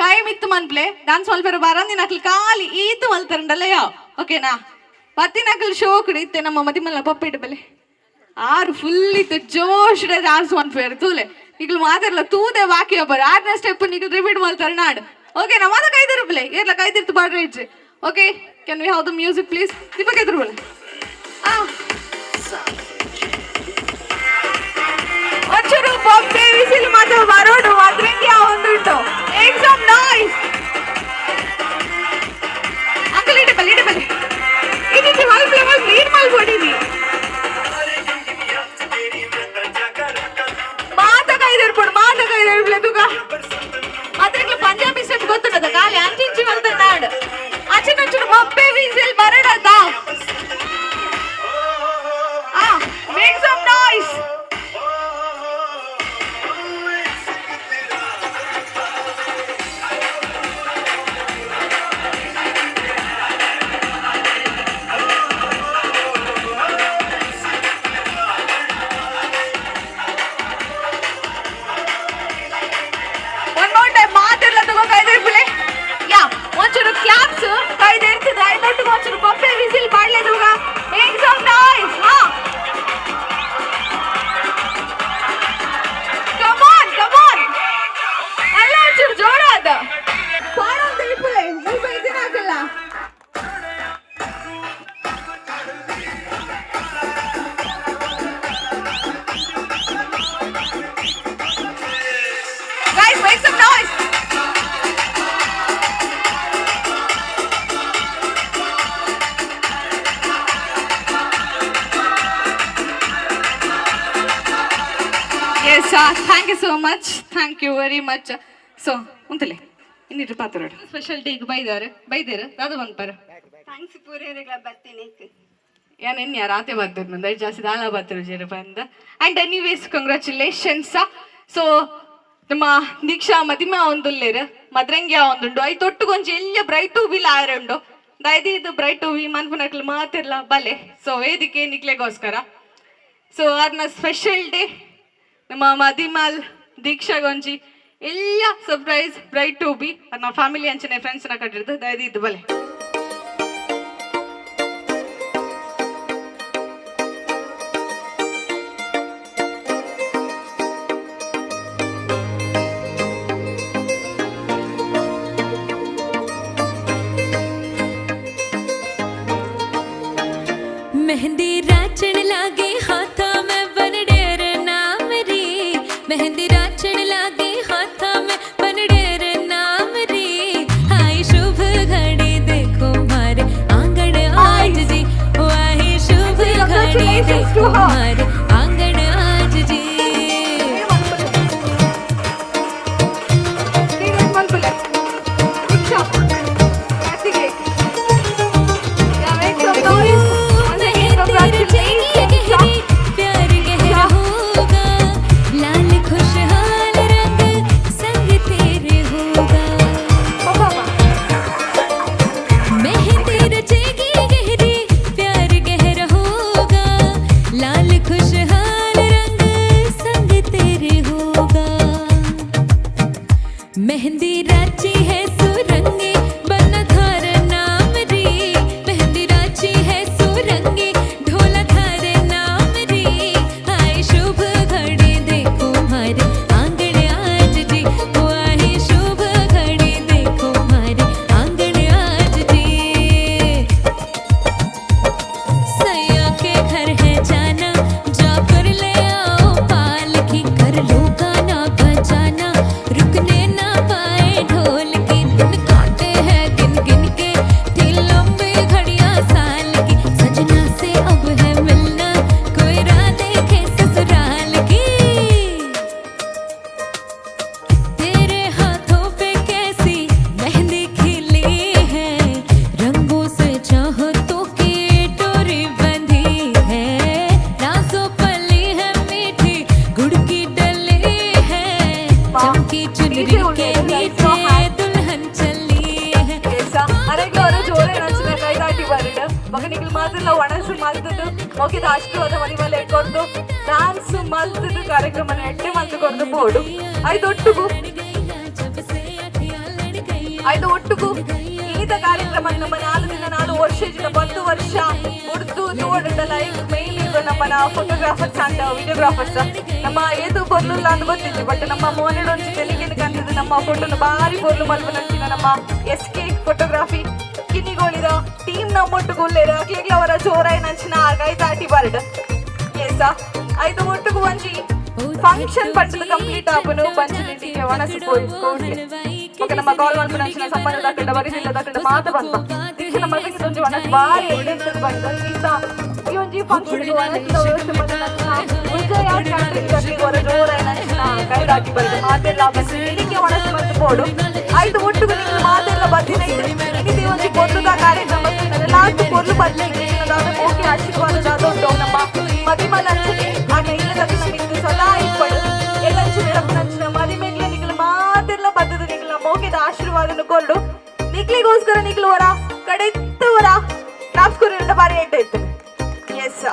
ಕಾಯಿ ಮಿತ್ತು ಮನ್ಪ್ಲೆ. ಡಾನ್ಸ್ ಮಲ್ಪೆರ ಬರಂದಿನ ಅಕ್ಲು ಖಾಲಿ ಈತು ಮಲ್ತಾರಂಡಲ್ಲ ಯಾವ. ಓಕೆನಾ? ಪತ್ತಿನಕ್ಲು ಶೋಕುಡು ಇತ್ತೆ ನಮ್ಮ ಮದಿಮಲ್ಲ ಪಪ್ಪಿಟ್ಟು ಬಲೆ ಆರು ಫುಲ್ ಇತ್ತು ಜೋಶ್ ಡಾನ್ಸ್ ಮನ್ಪೇರು ತೂಲೆ. ಈಗಲು ಮಾತಾಡಲ್ಲ ತೂದೆ ಬಾಕಿ ಒಬ್ಬರು ಆರನೇ ಸ್ಟೆಪ್ ನಿಗಲು ರಿಪೀಟ್ ಮಾಡ್ತಾರೆ ನಾಡು. ಓಕೆನಾ? ಮಾತ ಕೈದಿರು ಬಲೆ ಏರ್ಲ ಕೈದಿರ್ತು ಬಾಡ್ರೆ ಇಜ್ಜಿ. Okay, can we have the music, please? Deepak ಎದುರು ಬಲೆ. ಆ ಒಂಚೂರು ಬೊಬ್ಬೆ ವಿಸಿಲ್ ಮಾತ್ರ ಬರೋಡು. ಅದ್ರಂಗೆ ಒಂದುಂಟು. Make some noise. ಅಂಕಲ್ ಇಡೆ ಬಲ್ಲಿ, ಇಡೆ ಬಲ್ಲಿ. ಇದಿತ್ತು ಮಲ್ಪ್ಲೆ ಮಲ್ಪ್ಲೆ ಏನ್ ಮಲ್ಕೊಡಿನಿ. ಮಾತ ಕೈದಿರ್ಪುಡು, ಮಾತ ಕೈದಿರ್ಪುಲೆ ತುಗ. ಅದ್ರಂಗ್ಲ ಪಂಜಾಬಿ ಸ್ಟೆಪ್ ಗೊತ್ತುಂಟದ? ಖಾಲಿ ಅಂಚಿಂಚಿ ಮಲ್ತ ನಾಡು. ಅಂಚಿನ ಒಂಚೂರು ಬೊಬ್ಬೆ ವಿಸಿಲ್ ಬರಡದ. ಆ make some noise. One more time ಮಾತಿರ್ಲ ತಗೋ ಕೈದಿರ್ಪುಲೆ. ಯಾ, ಒಂಚೂರು ಕ್ಲಾಪ್ಸ್ ಕೈದಿರ್ತದೆ. ಐದೊಟ್ಟಿಗೆ ಒಂಚೂರು ಬೊಬ್ಬೆ ವಿಸಿಲ್ ಬಾಡ್ಲೆ ತುಗ. Make some noise. ಹಾ, ಕಮ್ ಆನ್, ಕಮ್ ಆನ್. ಎಲ್ಲ ಒಂಚೂರು ಜೋರಾದ ಪಾಡೊಂದು ಇಪ್ಪುಲೆ. ಮುಲ್ಪ ಇದಿನ ಹಾಕಲ್ಲ. Guys, make some noise. Yes, thank you so much. Thank you very much. So, ಉಂತಲೆ ಇನ್ನಿಟ್ಟು ಪಾತ್ರ ಸ್ಪೆಷಲ್ ಟೀಗ್ ಬೈದಾರೆ ಬೈದೇರು ದಾದ ಬಂದ್ಪಾರ. Thanks ಪೂರೇರೆಗಳ ಬರ್ತೀನಿ. ಯಾನ್ ಎನ್ಯ ರಾತೆ ಬರ್ತಿರ್ ನಂದು ಜಾಸ್ತಿ ದಾಲ ಬರ್ತಿರು ಜೇರು ಬಂದ. And anyways, congratulations. ಸೊ ನಮ್ಮ ದೀಕ್ಷಾ ಮದಿಮೆ ಒಂದುಲ್ಲೇರು, ಮದ್ರಂಗ್ಯ ಒಂದುಂಡು. I ತೊಟ್ಟುಗೊಂಜಿ ಎಲ್ಲ ಬ್ರೈಟ್ ಟು ಬಿಲ್ ಆಯರುಂಡು. ದಯದೀದು ಬ್ರೈಟ್ ಟು ಬಿ ಮನ್ಪುನಕ್ಲು ಮಾತಿರ್ಲ ಬಲೆ. ಸೊ ವೇದಿಕೆ ನಿಕ್ಲೆಗೋಸ್ಕರ. ಸೊ ಅದ್ನ ಸ್ಪೆಷಲ್ ಡೇ ನಮ್ಮ ಮದಿಮಾಲ್ ದೀಕ್ಷಾಗೊಂಜಿ ಎಲ್ಲ ಸರ್ಪ್ರೈಸ್ ಬ್ರೈಟ್ ಟು ಬಿ ನಮ್ಮ ಫ್ಯಾಮಿಲಿ ಅಂಚನೆ ಫ್ರೆಂಡ್ಸ್ನ ಕಟ್ಟಿರ್ದು. ದಯದೀದು ಬಲೆ. मेहंदी राचण लागे हाथा में बनडेर नाम री, मेहंदी राचण. Mehndi Ranchi है सुरंगी बना थारे नाम री, मेहंदी रांची है सुरंगी ढोला थारे नाम री। आए शुभ घड़ी देखो मारे आंगण आज जी, ओ आए शुभ घड़ी देखो मारे आंगण आज जी। सैया के घर है जाना, जा कर ले आओ पालकी, कर लो गाना बजाना रुकने ना पाए ढोल की। दिन काटे हैं गिन गिन के, थी लंबी घड़ियां साल की, सजना से अब है मिलना कोई राह देखे ससुराल की। तेरे हाथों पे कैसी मेहंदी खिली है, रंगों से चाहतों की डोरी बंधी है, नाजों पली है मीठी गुड़ की डली है, चमकी चुनरी के नीचे दुल्हन चली है। ಅರೆಗ್ಲ ಅವರು ಜೋರೆ ನಂಚಿನ ಕೈದಾಟಿ ಬರಡ ಮಗ ನಿಕ್ಲು ಮಾತ್ರ ಒಣಸು ಮಲ್ತದ್ದು ಮೊಗಿದ ಆಶೀರ್ವಾದ ಮನಿ ಮೇಲೆ ಕೊರ್ದು ಡಾನ್ಸ್ ಮಲ್ತದ್ದು ಕಾರ್ಯಕ್ರಮ ಎಡ್ಡೆ ಮಲ್ತು ಕೊರ್ದು ಬೋಡು. ಐದು ಒಟ್ಟುಗು ಐದು ಒಟ್ಟುಗು ಈತ ಕಾರ್ಯಕ್ರಮ ನಮ್ಮ 4 ದಿನ 4 ವರ್ಷ ಇಜ್ಜಿಡ 10 ವರ್ಷ ಉಡ್ದು ತೋಡಂಡ ಲೈಕ್ ಮೇನ್ ಇದು ನಮ್ಮನ photographers and videographers. ನಮ್ಮ ಏದು ಬೊರ್ಲುಲ್ಲ ಅಂತ ಗೊತ್ತಿತ್ತು, ಬಟ್ ನಮ್ಮ ಮೋನೆಡೊಂಚಿ ತೆಲಿಗೆನ ಕಂತದ್ದು ನಮ್ಮ ಫೋಟೋನ ಬಾರಿ ಬೊರ್ಲು ಮಲ್ಪನಂಚಿನ ನಮ್ಮ S K photography ಕಿನ್ನಿಗೋಳಿದ team ನಮ್ಮೊಟ್ಟುಗು ಉಲ್ಲೇರು. ಅಕ್ಲೆಗ್ಲ ಅವರ ಜೋರಾಯಿ ನಂಚಿನ ಕೈ ತಾಟಿ ಬಾರಡ್. ಎಸ್, ಐದು ಒಟ್ಟುಗು ಒಂಜಿ ಫಂಕ್ಷನ್ ಪಟ್ಟದ ಕಂಪ್ಲೀಟ್ ಆಪುನು ಬಂಚಿ ನಿಟ್ಟಿಗೆ ವನಸು ಪೋಯಿ ಕೋಡ್ಲೆ. ಓಕೆ, ನಮ್ಮ ಕಾಲ್ ಮಲ್ಪನಂಚಿನ ಸಂಬಂಧ ದಾಕಂಡ ಬರಿದಿಲ್ಲ ದಾಕಂಡ ಮಾತ ಬಂತ ದೀಕ್ಷೆ ನಮ್ಮ ಒಂಜಿ ವನಸು ಬಾರಿ ಎಡ್ಡೆ ಬಂತು. ಈತ ಈ ಒಂಜಿ ಫಂಕ್ಷನ್ ವನಸಿನ ವ್ಯವಸ್ಥೆ ಮಲ್ಪನಂಚಿನ ವಿಜಯ ಕ್ಯಾಟರಿಂಗ್ ಅಕ್ಲೆಗ್ ಅವರ ಜೋರಾಯಿ ನಂಚಿನ ಕೈ ತಾಟಿ ಬರಡು. ಮಾತೆಲ್ಲ ಬಂದು ನಿಲಿಕೆ ವನಸು ಮತ್ತು ಪೋಡು. ಐದು ಒಟ್ಟುಗು ನಿಕ್ಲು ಮಾತೆಲ್ಲ ಬತ್ತಿನ ಇನಿ ಒಂಜಿ ಪೊರ್ಲುದ ಕಾರ್ಯಕ್ರಮ ಲಾಸ್ಟ್ ಪೊರ್ಲು ಬತ್ತಿನ ಓಕೆ ಆಶೀರ್ವಾದ ಉಂಟು. ನಮ್ಮ ಮದಿಮಲ ಅಂಚನೆ ಆಗ ಇಲ್ಲದ ನಮ್ಮಿಂದು ಸದಾ ಇಪ್ಪಡು ಎಲ್ಲಂಚು ನಡಪನಂಚಿನ ಮದಿಮೆಗ್ಲ ನಿಕ್ಲು ಮಾತೆಲ್ಲ ಬದ್ದದು ನಿಕ್ಲ ಮೋಕೆದ ಆಶೀರ್ವಾದನ ಕೊರಡು. ನಿಕ್ಲಿಗೋಸ್ಕರ ನಿಕ್ಲು ವರ ಕಡೆತ್ತವರ ಕ್ಲಾಪ್ಸ್ ಕೊರಿಯಂಡ ಬಾರಿ ಎಡ್ಡೆ ಇತ್ತು. ಎಸ್,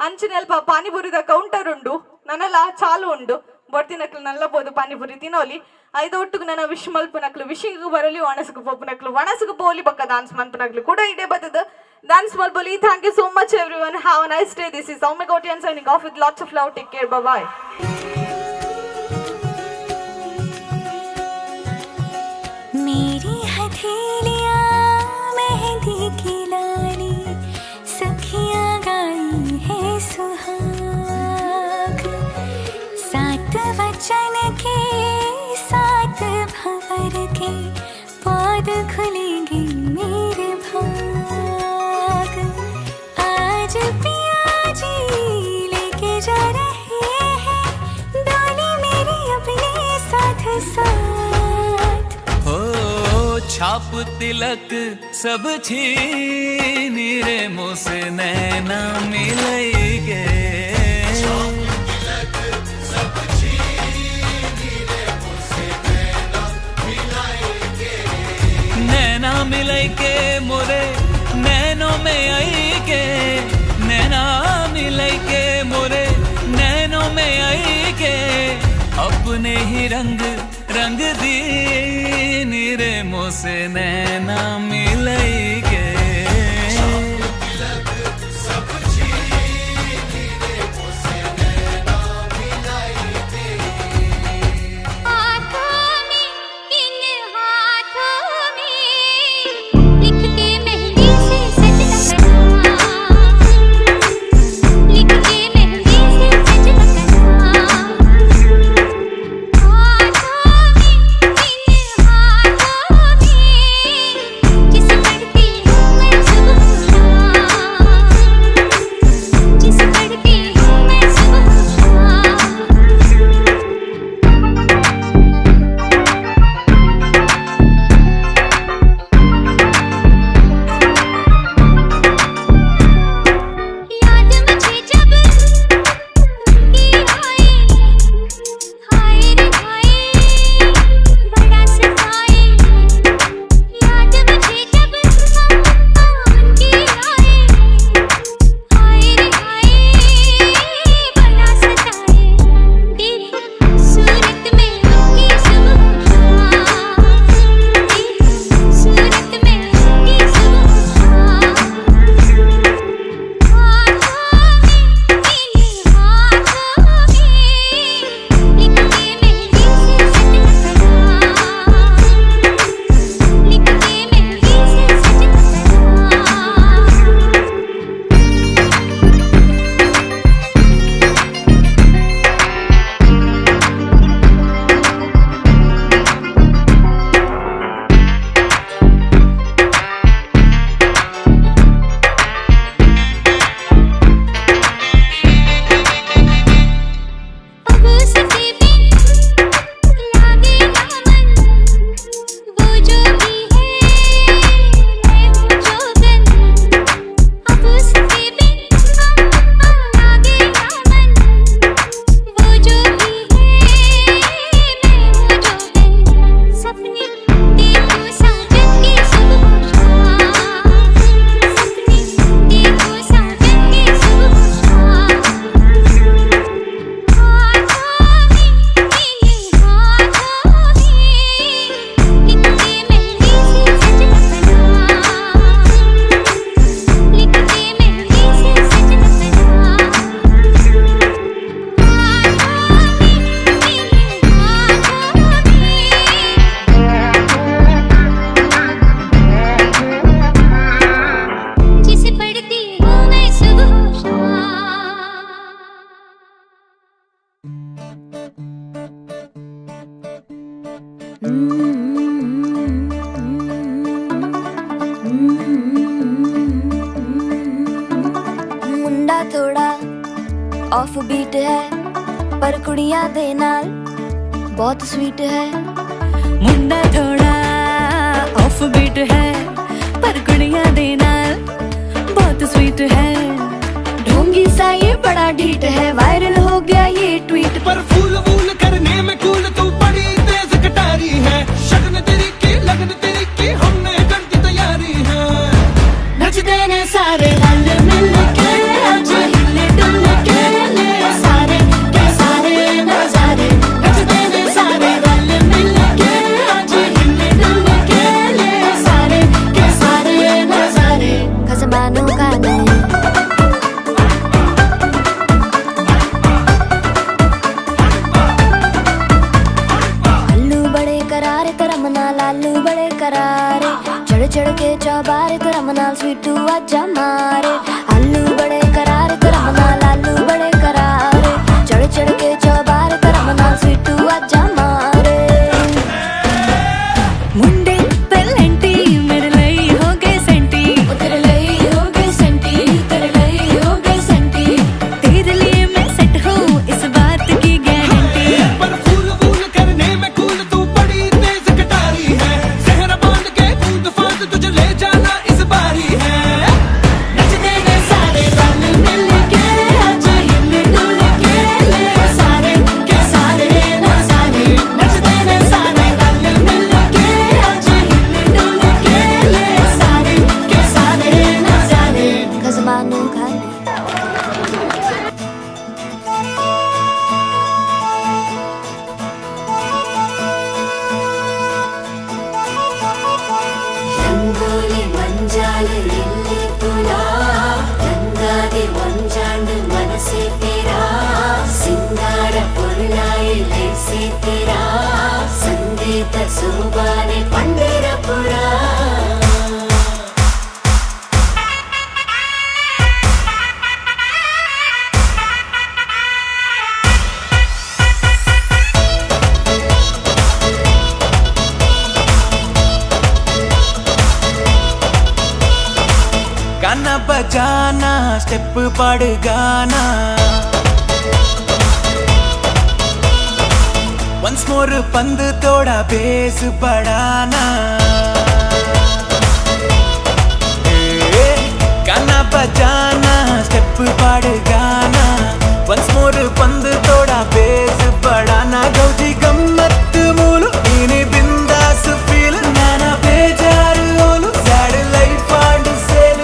ಅಂಚಿನ ಅಲ್ಪ ಪಾನಿಪುರಿದ ಕೌಂಟರ್ ಉಂಡು, ನನಲ ಚಾಲು ಉಂಡು. ಬೊಡ್ತಿನಕ್ಲು ನಲ್ಲ ಬೋದು ಪಾನಿಪುರಿ ತಿನ್ನೋಲಿ. ಐದು ಒಟ್ಟುಗು ನನ್ನ ವಿಶ್ ಮಲ್ಪನಕ್ಲು ವಿಶಿಂಗ್ ಬರಲಿ, ಒಣಸುಗು ಪೋಪುನಕ್ಲು ಒಣಸುಗು ಪೋಲಿ, ಬಕ್ಕ ಡಾನ್ಸ್ ಮನ್ಪುನಕ್ಲು ಕೂಡ ಇಡೇ ಬತ್ತದ ಡಾನ್ಸ್ ಮಲ್ಪೊಲಿ. Thank you so much, everyone. Have a nice day. This is Soumya Kotian signing off with lots of love. Take care. Bye. मेरी हथेलियां मेहंदी की लाली, सखियां गाई है सुहाग। सात वचन के सात भंवर के पौध खुलेंगे मेरे भाग। आज पिया जी लेके जा रहे हैं डोली मेरी अपने साथ साथ। हो छाप तिलक सब छीनी रे मोसे नैना मिलई के। सब छीनी रे मोसे नैना मिलई के, नैना मिलई के मोरे नैनों में आई के, नैना मिलई के मोरे नैनों में आई के, अपने ही रंग रंग दीनी रे मोसे नैना मिलई के। सब छीनी रे मोसे नैना मिलई के। हाथों में इन हाथों में लिख के मेहंदी से सजना का नाम, लिख के मेहंदी से सजना का नाम। हाथों में इन हाथों में जिस मुंडा थोड़ा ऑफ बीट है पर कुड़ियां दे नाल बहुत स्वीट है। मुंडा थोड़ा ऑफ बीट है पर कुड़ियां दे नाल बहुत स्वीट है। ढोंगी सा ये बड़ा ढीठ है, वायरल हो गया ये ट्वीट। पर फूल वूल करने में कूल तू बड़ी तेज कटारी है। शगन तेरी की लगन तेरी की हमने कर दी तैयारी है। नचदे ने सारे रल मिल के अज हिले डुल के ले सारे के सारे नजारे। नचदे ने सारे रल मिल के अज हिले डुल के ले सारे के सारे नजारे। खसमानों का नहीं। आलू बड़े करारे तरम नाल आलू बड़े करारे, चढ़ चढ़ के चौबारे तरम नाल स्वीटू आजा मारे। आलू बड़े करारे तरम नाल आलू बड़े करारे, चढ़ चढ़ के चौबारे तरम नाल स्वीटू आजा मारे। मुंडे पेलेंटी मेरे लई हो गए सेंटी, ओ तेरे लई हो गए सेंटी, तेरे लई हो गए सेंटी। तेरे लिए मैं सेट हूँ इस बात की गारंटी। पर फूल वूल करने में कूल तू बड़ी तेज कटारी है। सेहरा बांध के कूद फांद तुझे ले जाना इस बारी है। नचदे ने सारे रल मिल के अज हिले डुल के ले सारे के सारे नजारे। नचदे ने सारे रल मिल के अज हिले डुल के ले सारे के सारे नजारे। खसमानों का नहीं। ரங்கோலி மஞ்சாலு எல்லை புலா ரங்காதி ஒன்றாண்டு மனசே தேரா சிங்கார பொருளாயிலே சேத்தேரா சங்கீத சோபானே பண்டிரபுரா. गाना बजाना स्टेप पाड़ गाना, वंस मोर पंद थोड़ा बेस बढ़ाना। ए, गाना बजाना स्टेप पाड़ गाना, वंस मोर पंद थोड़ा बेस बढ़ाना। गौजी गम्मत मूलु इनी बिंदास फील नाना बेजार ओलु सैड लाइफ आंड सेल।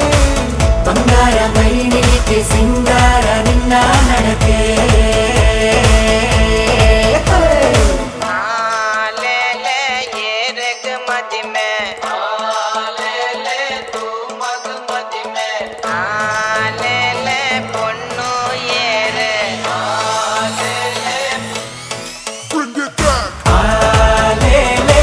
ಬಂಗಾರ ಮೈನಿಗೆ ಸಿಂಗಾರ ನಿನ್ನ ನಡಕೆ. ಆಲೇಲೆ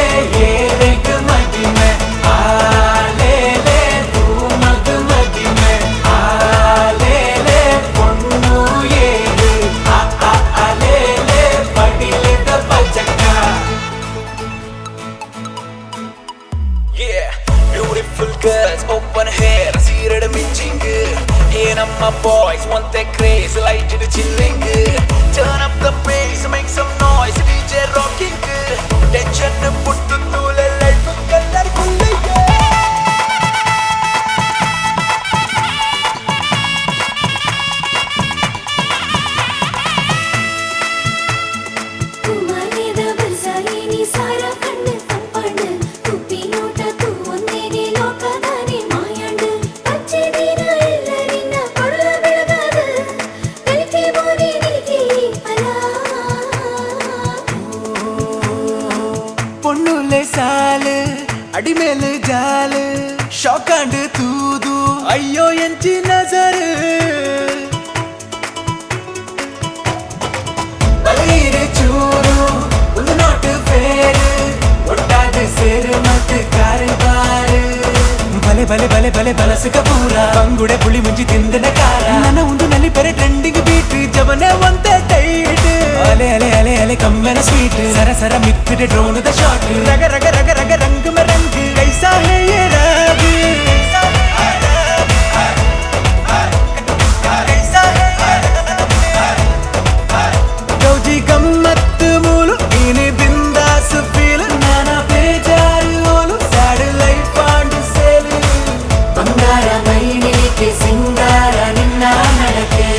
ಏರೆಗ್ ಮದಿಮೆ, ಆಲೇಲೆ ತೂ ಮಗ್ ಮದಿಮೆ, ಆಲೇಲೆ ಪೊಣ್ಣು ಏರು, ಆ ಆ ಆಲೇಲೆ ಪಡಿಲೆದ ಪಜಕ. Yeah, beautiful girls, open hair, seared mitching. Hey, namma boys want that craze, light it chilling. Turn up the bass, make some noise, DJ rocking. Tension put to thule life colorful. Yeah. ಕುಮಾರಿದ ಬರ್ಸಾಯಿನಿ ಸಾರ ಕಣ್ಣು ತಂಪಾಂಡು ಕುಪ್ಪಿ ನೋಟ ತೂ ಒಂದೇನೆ ಲೋಕದಾನೆ ಮಾಯಾಂಡು ಪಚ್ಚೆ ದಿನ ಎಲ್ಲರಿನ್ನ ಕೊಡಲ ಬೆಳಗಾದ ಕಲಿಕೆ bone ನಿಲಿಕೆ ಅಲಾ. பொண்ணுலே சாலு அடிமேலு ஜாலு ஷாக்காண்டு தூது ಅಯ್ಯೋ ಎಂಚಿ ನಜರು ಬಲೀರು ಚೂರು ಒಂದು ನಾಟು ಫೇರು ಒಟ್ಟಾದ ಸೇರು ಮತ್ತು ಕಾರುಬಾರು ಬಲೆ ಬಲೆ ಬಲೆ ಬಲೆ ಬಲಸುಕ ಪೂರ ಬಂಗುಡೆ ಪುಳಿ ಮುಂಜಿ ತಿಂದನ ಕಾರ ನನ್ನ ಒಂದು ನಲ್ಲಿ ಪೆರೆ ಟ್ರೆಂಡಿಂಗ್ ಬೀಟ್ ಜವನ ಒಂತ ಟೈಟ್ ಅಲೆ ಅಲೆ ಅಲೆ ಅಲೆ ಕಮ್ಮೆನ. स्वीट सर सर मित्र ड्रोन the shot रग रग रग रग रंग में रंग कैसा है ये राग कैसा है गौजी गम्मत मूलु इनी बिंदास फील नाना बेजार ओलु सैड लाइफ आंड सेल ಬಂಗಾರ ಮೈನಿಗೆ ಸಿಂಗಾರ ನಿನ್ನ ನಡಕೆ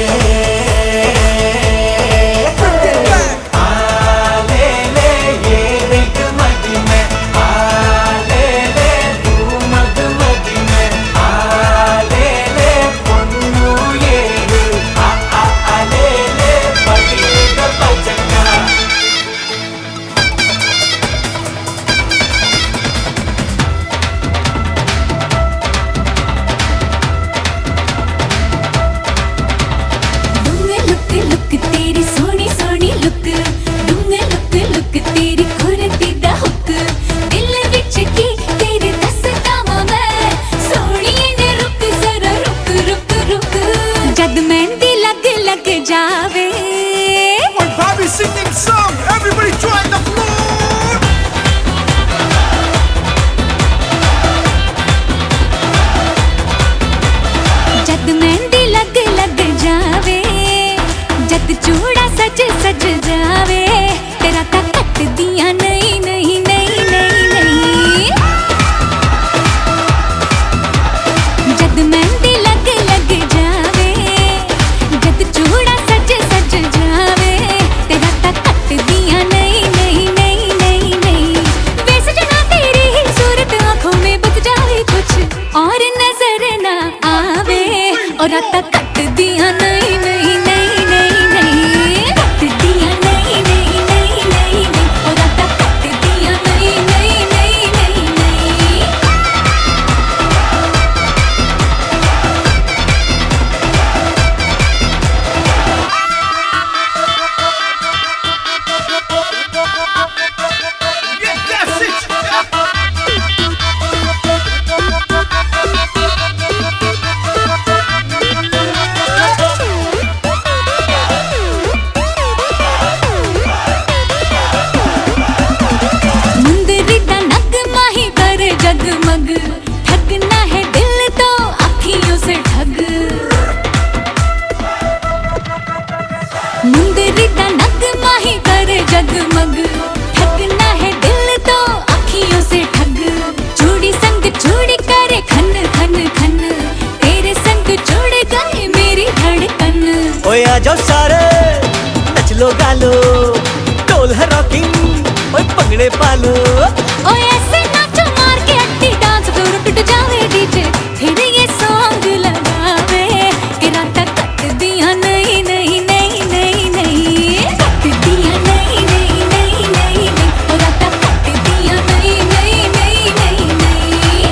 लुक लुक तेरी सोहनी सोहनी लुक डूंगे लुक लुक तेरी कुर्ती दा हुक दिल विच की तेरे दसदा वां मैं सोहणीए ने रुक जरा रुक रुक रुक जद मेहंदी लग लग जावे। When Bobby singing song, everybody join the floor. जद मेहंदी लग लग जावे जद चूड़ा सज सज जावे तेरा ता कट दिया नहीं नहीं नहीं नहीं नहीं जद मेहंदी लग लग जावे जद चूड़ा सज सज जावे तेरा ता कट दिया नहीं नहीं नहीं नहीं नहीं वे सजना तेरी ही सूरत आंखों में बस जावे कुछ और नजर ना आवे और रात कट दिया नहीं नहीं नहीं नहीं नहीं कट दिया नहीं नहीं नहीं नहीं नहीं और रात कट दिया नहीं नहीं नहीं नहीं नहीं। Yeah, that's it. मुंदरी दा नगमा ही कर जगमग ठगना है दिल तो अखियों से ठग मुंदरी दा नगमा ही कर जगमग ठगना है दिल तो अखियों से ठग चूड़ी संग चूड़ी करे खन खन खन तेरे संग जुड़ गए मेरी धड़कन। ओए आ जाओ सारे नच लो गा लो ढोल है रॉकिंग ओए भंगड़े पा लो। ओए ऐसे नाचो मार के अट्टी डांस फ्लोर टूट जावे डीजे फिर ये सॉन्ग लगावे कि रात कट दिया नहीं नहीं नहीं नहीं नहीं कट दिया नहीं नहीं नहीं नहीं नहीं ओ रात कट दिया नहीं नहीं नहीं नहीं नहीं।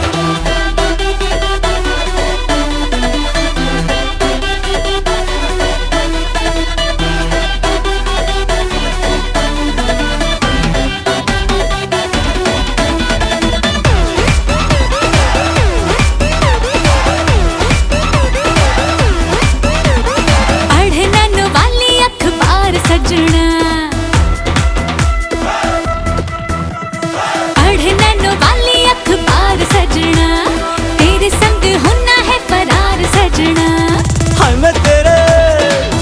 पढ़नन वाली अखबार सजना पढ़नन वाली अखबार सजना तेरे संग होना है फरार सजना। हाय मैं तेरे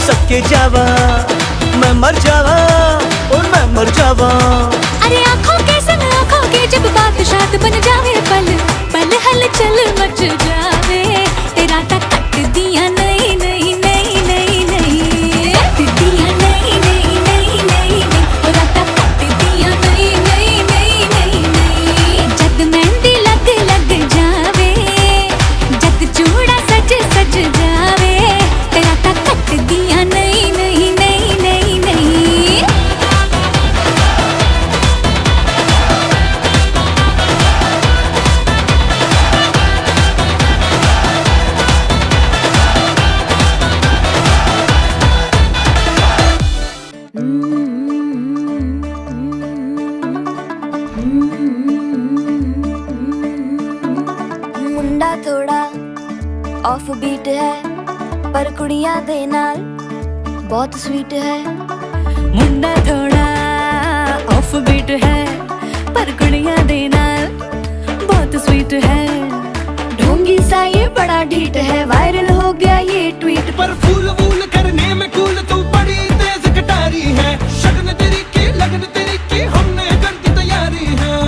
सबके जावा मैं मर जावा और मैं मर जावा। अरे आंखों के संग आंखों के जब बात शात बन जावे पल पल हलचल मच जावे तेरा ता कट दिया नहीं नहीं नहीं नहीं नहीं कट दिया नहीं नहीं नहीं नहीं नहीं ओ राता कट दिया नहीं नहीं नहीं नहीं नहीं जद मेहंदी लग लग जावे जद चूड़ा सज सज जावे तेरा ता कट दिया नहीं नहीं नहीं नहीं नहीं। ਮੁੰਡਾ ਥੋੜਾ ਆਫ ਬੀਟ ਹੈ ਪਰ ਕੁੜੀਆਂ ਦੇ ਨਾਲ ਬਹੁਤ ਸਵੀਟ ਹੈ। ਮੁੰਡਾ ਥੋੜਾ हिट है, वायरल हो गया ये ट्वीट। पर फूल वूल करने में कूल तू बड़ी तेज कटारी है, शगन तेरी की लगन तेरी की हमने कर दी तैयारी है।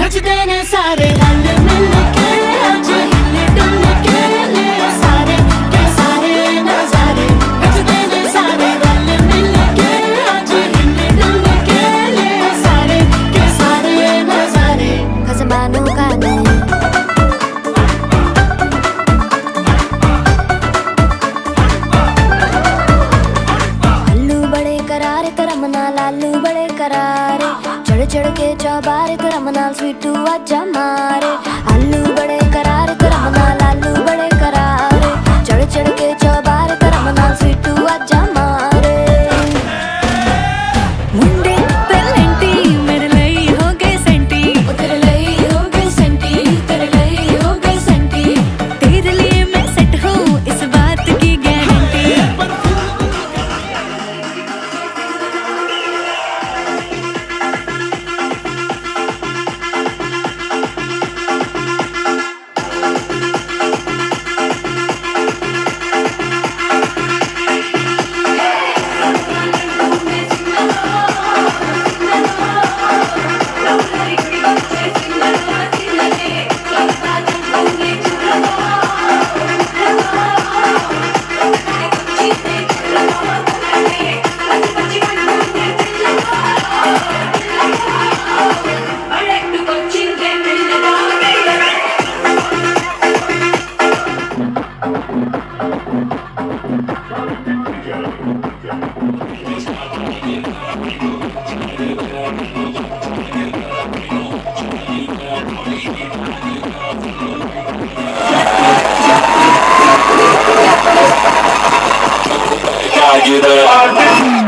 नचदे ने सारे रल मिल के अज हिल डुल के ले सारे के सारे नजारे। नचदे ने सारे रल मिल के अज हिल डुल के ले सारे के सारे नजारे। खसमानों का नहीं। आलू बड़े करारे धर्म नाल, आलू बड़े करारे, चढ़ चढ़ के चौबारे धर्म नाल, स्वीटू आजा मारे। आलू बड़े करारे धर्म नाल, आलू बड़े करारे, चढ़ चढ़ के चौबारे धर्म नाल, स्वीटू आजा मारे। ਮੁੰਡੇ ਟੈਲੈਂਟੀ ਮੇਰੇ ਲਈ ਹੋ ਗਏ ਸੈਂਟੀ, ਉਹ ਤੇਰੇ ਲਈ ਹੋ ਗਏ ਸੈਂਟੀ, ਤੇਰੇ ਲਈ ਹੋ ਗਏ ਸੈਂਟੀ। तेरे लिए मैं सेट हूँ इस बात की गारंटी। Gotta get up.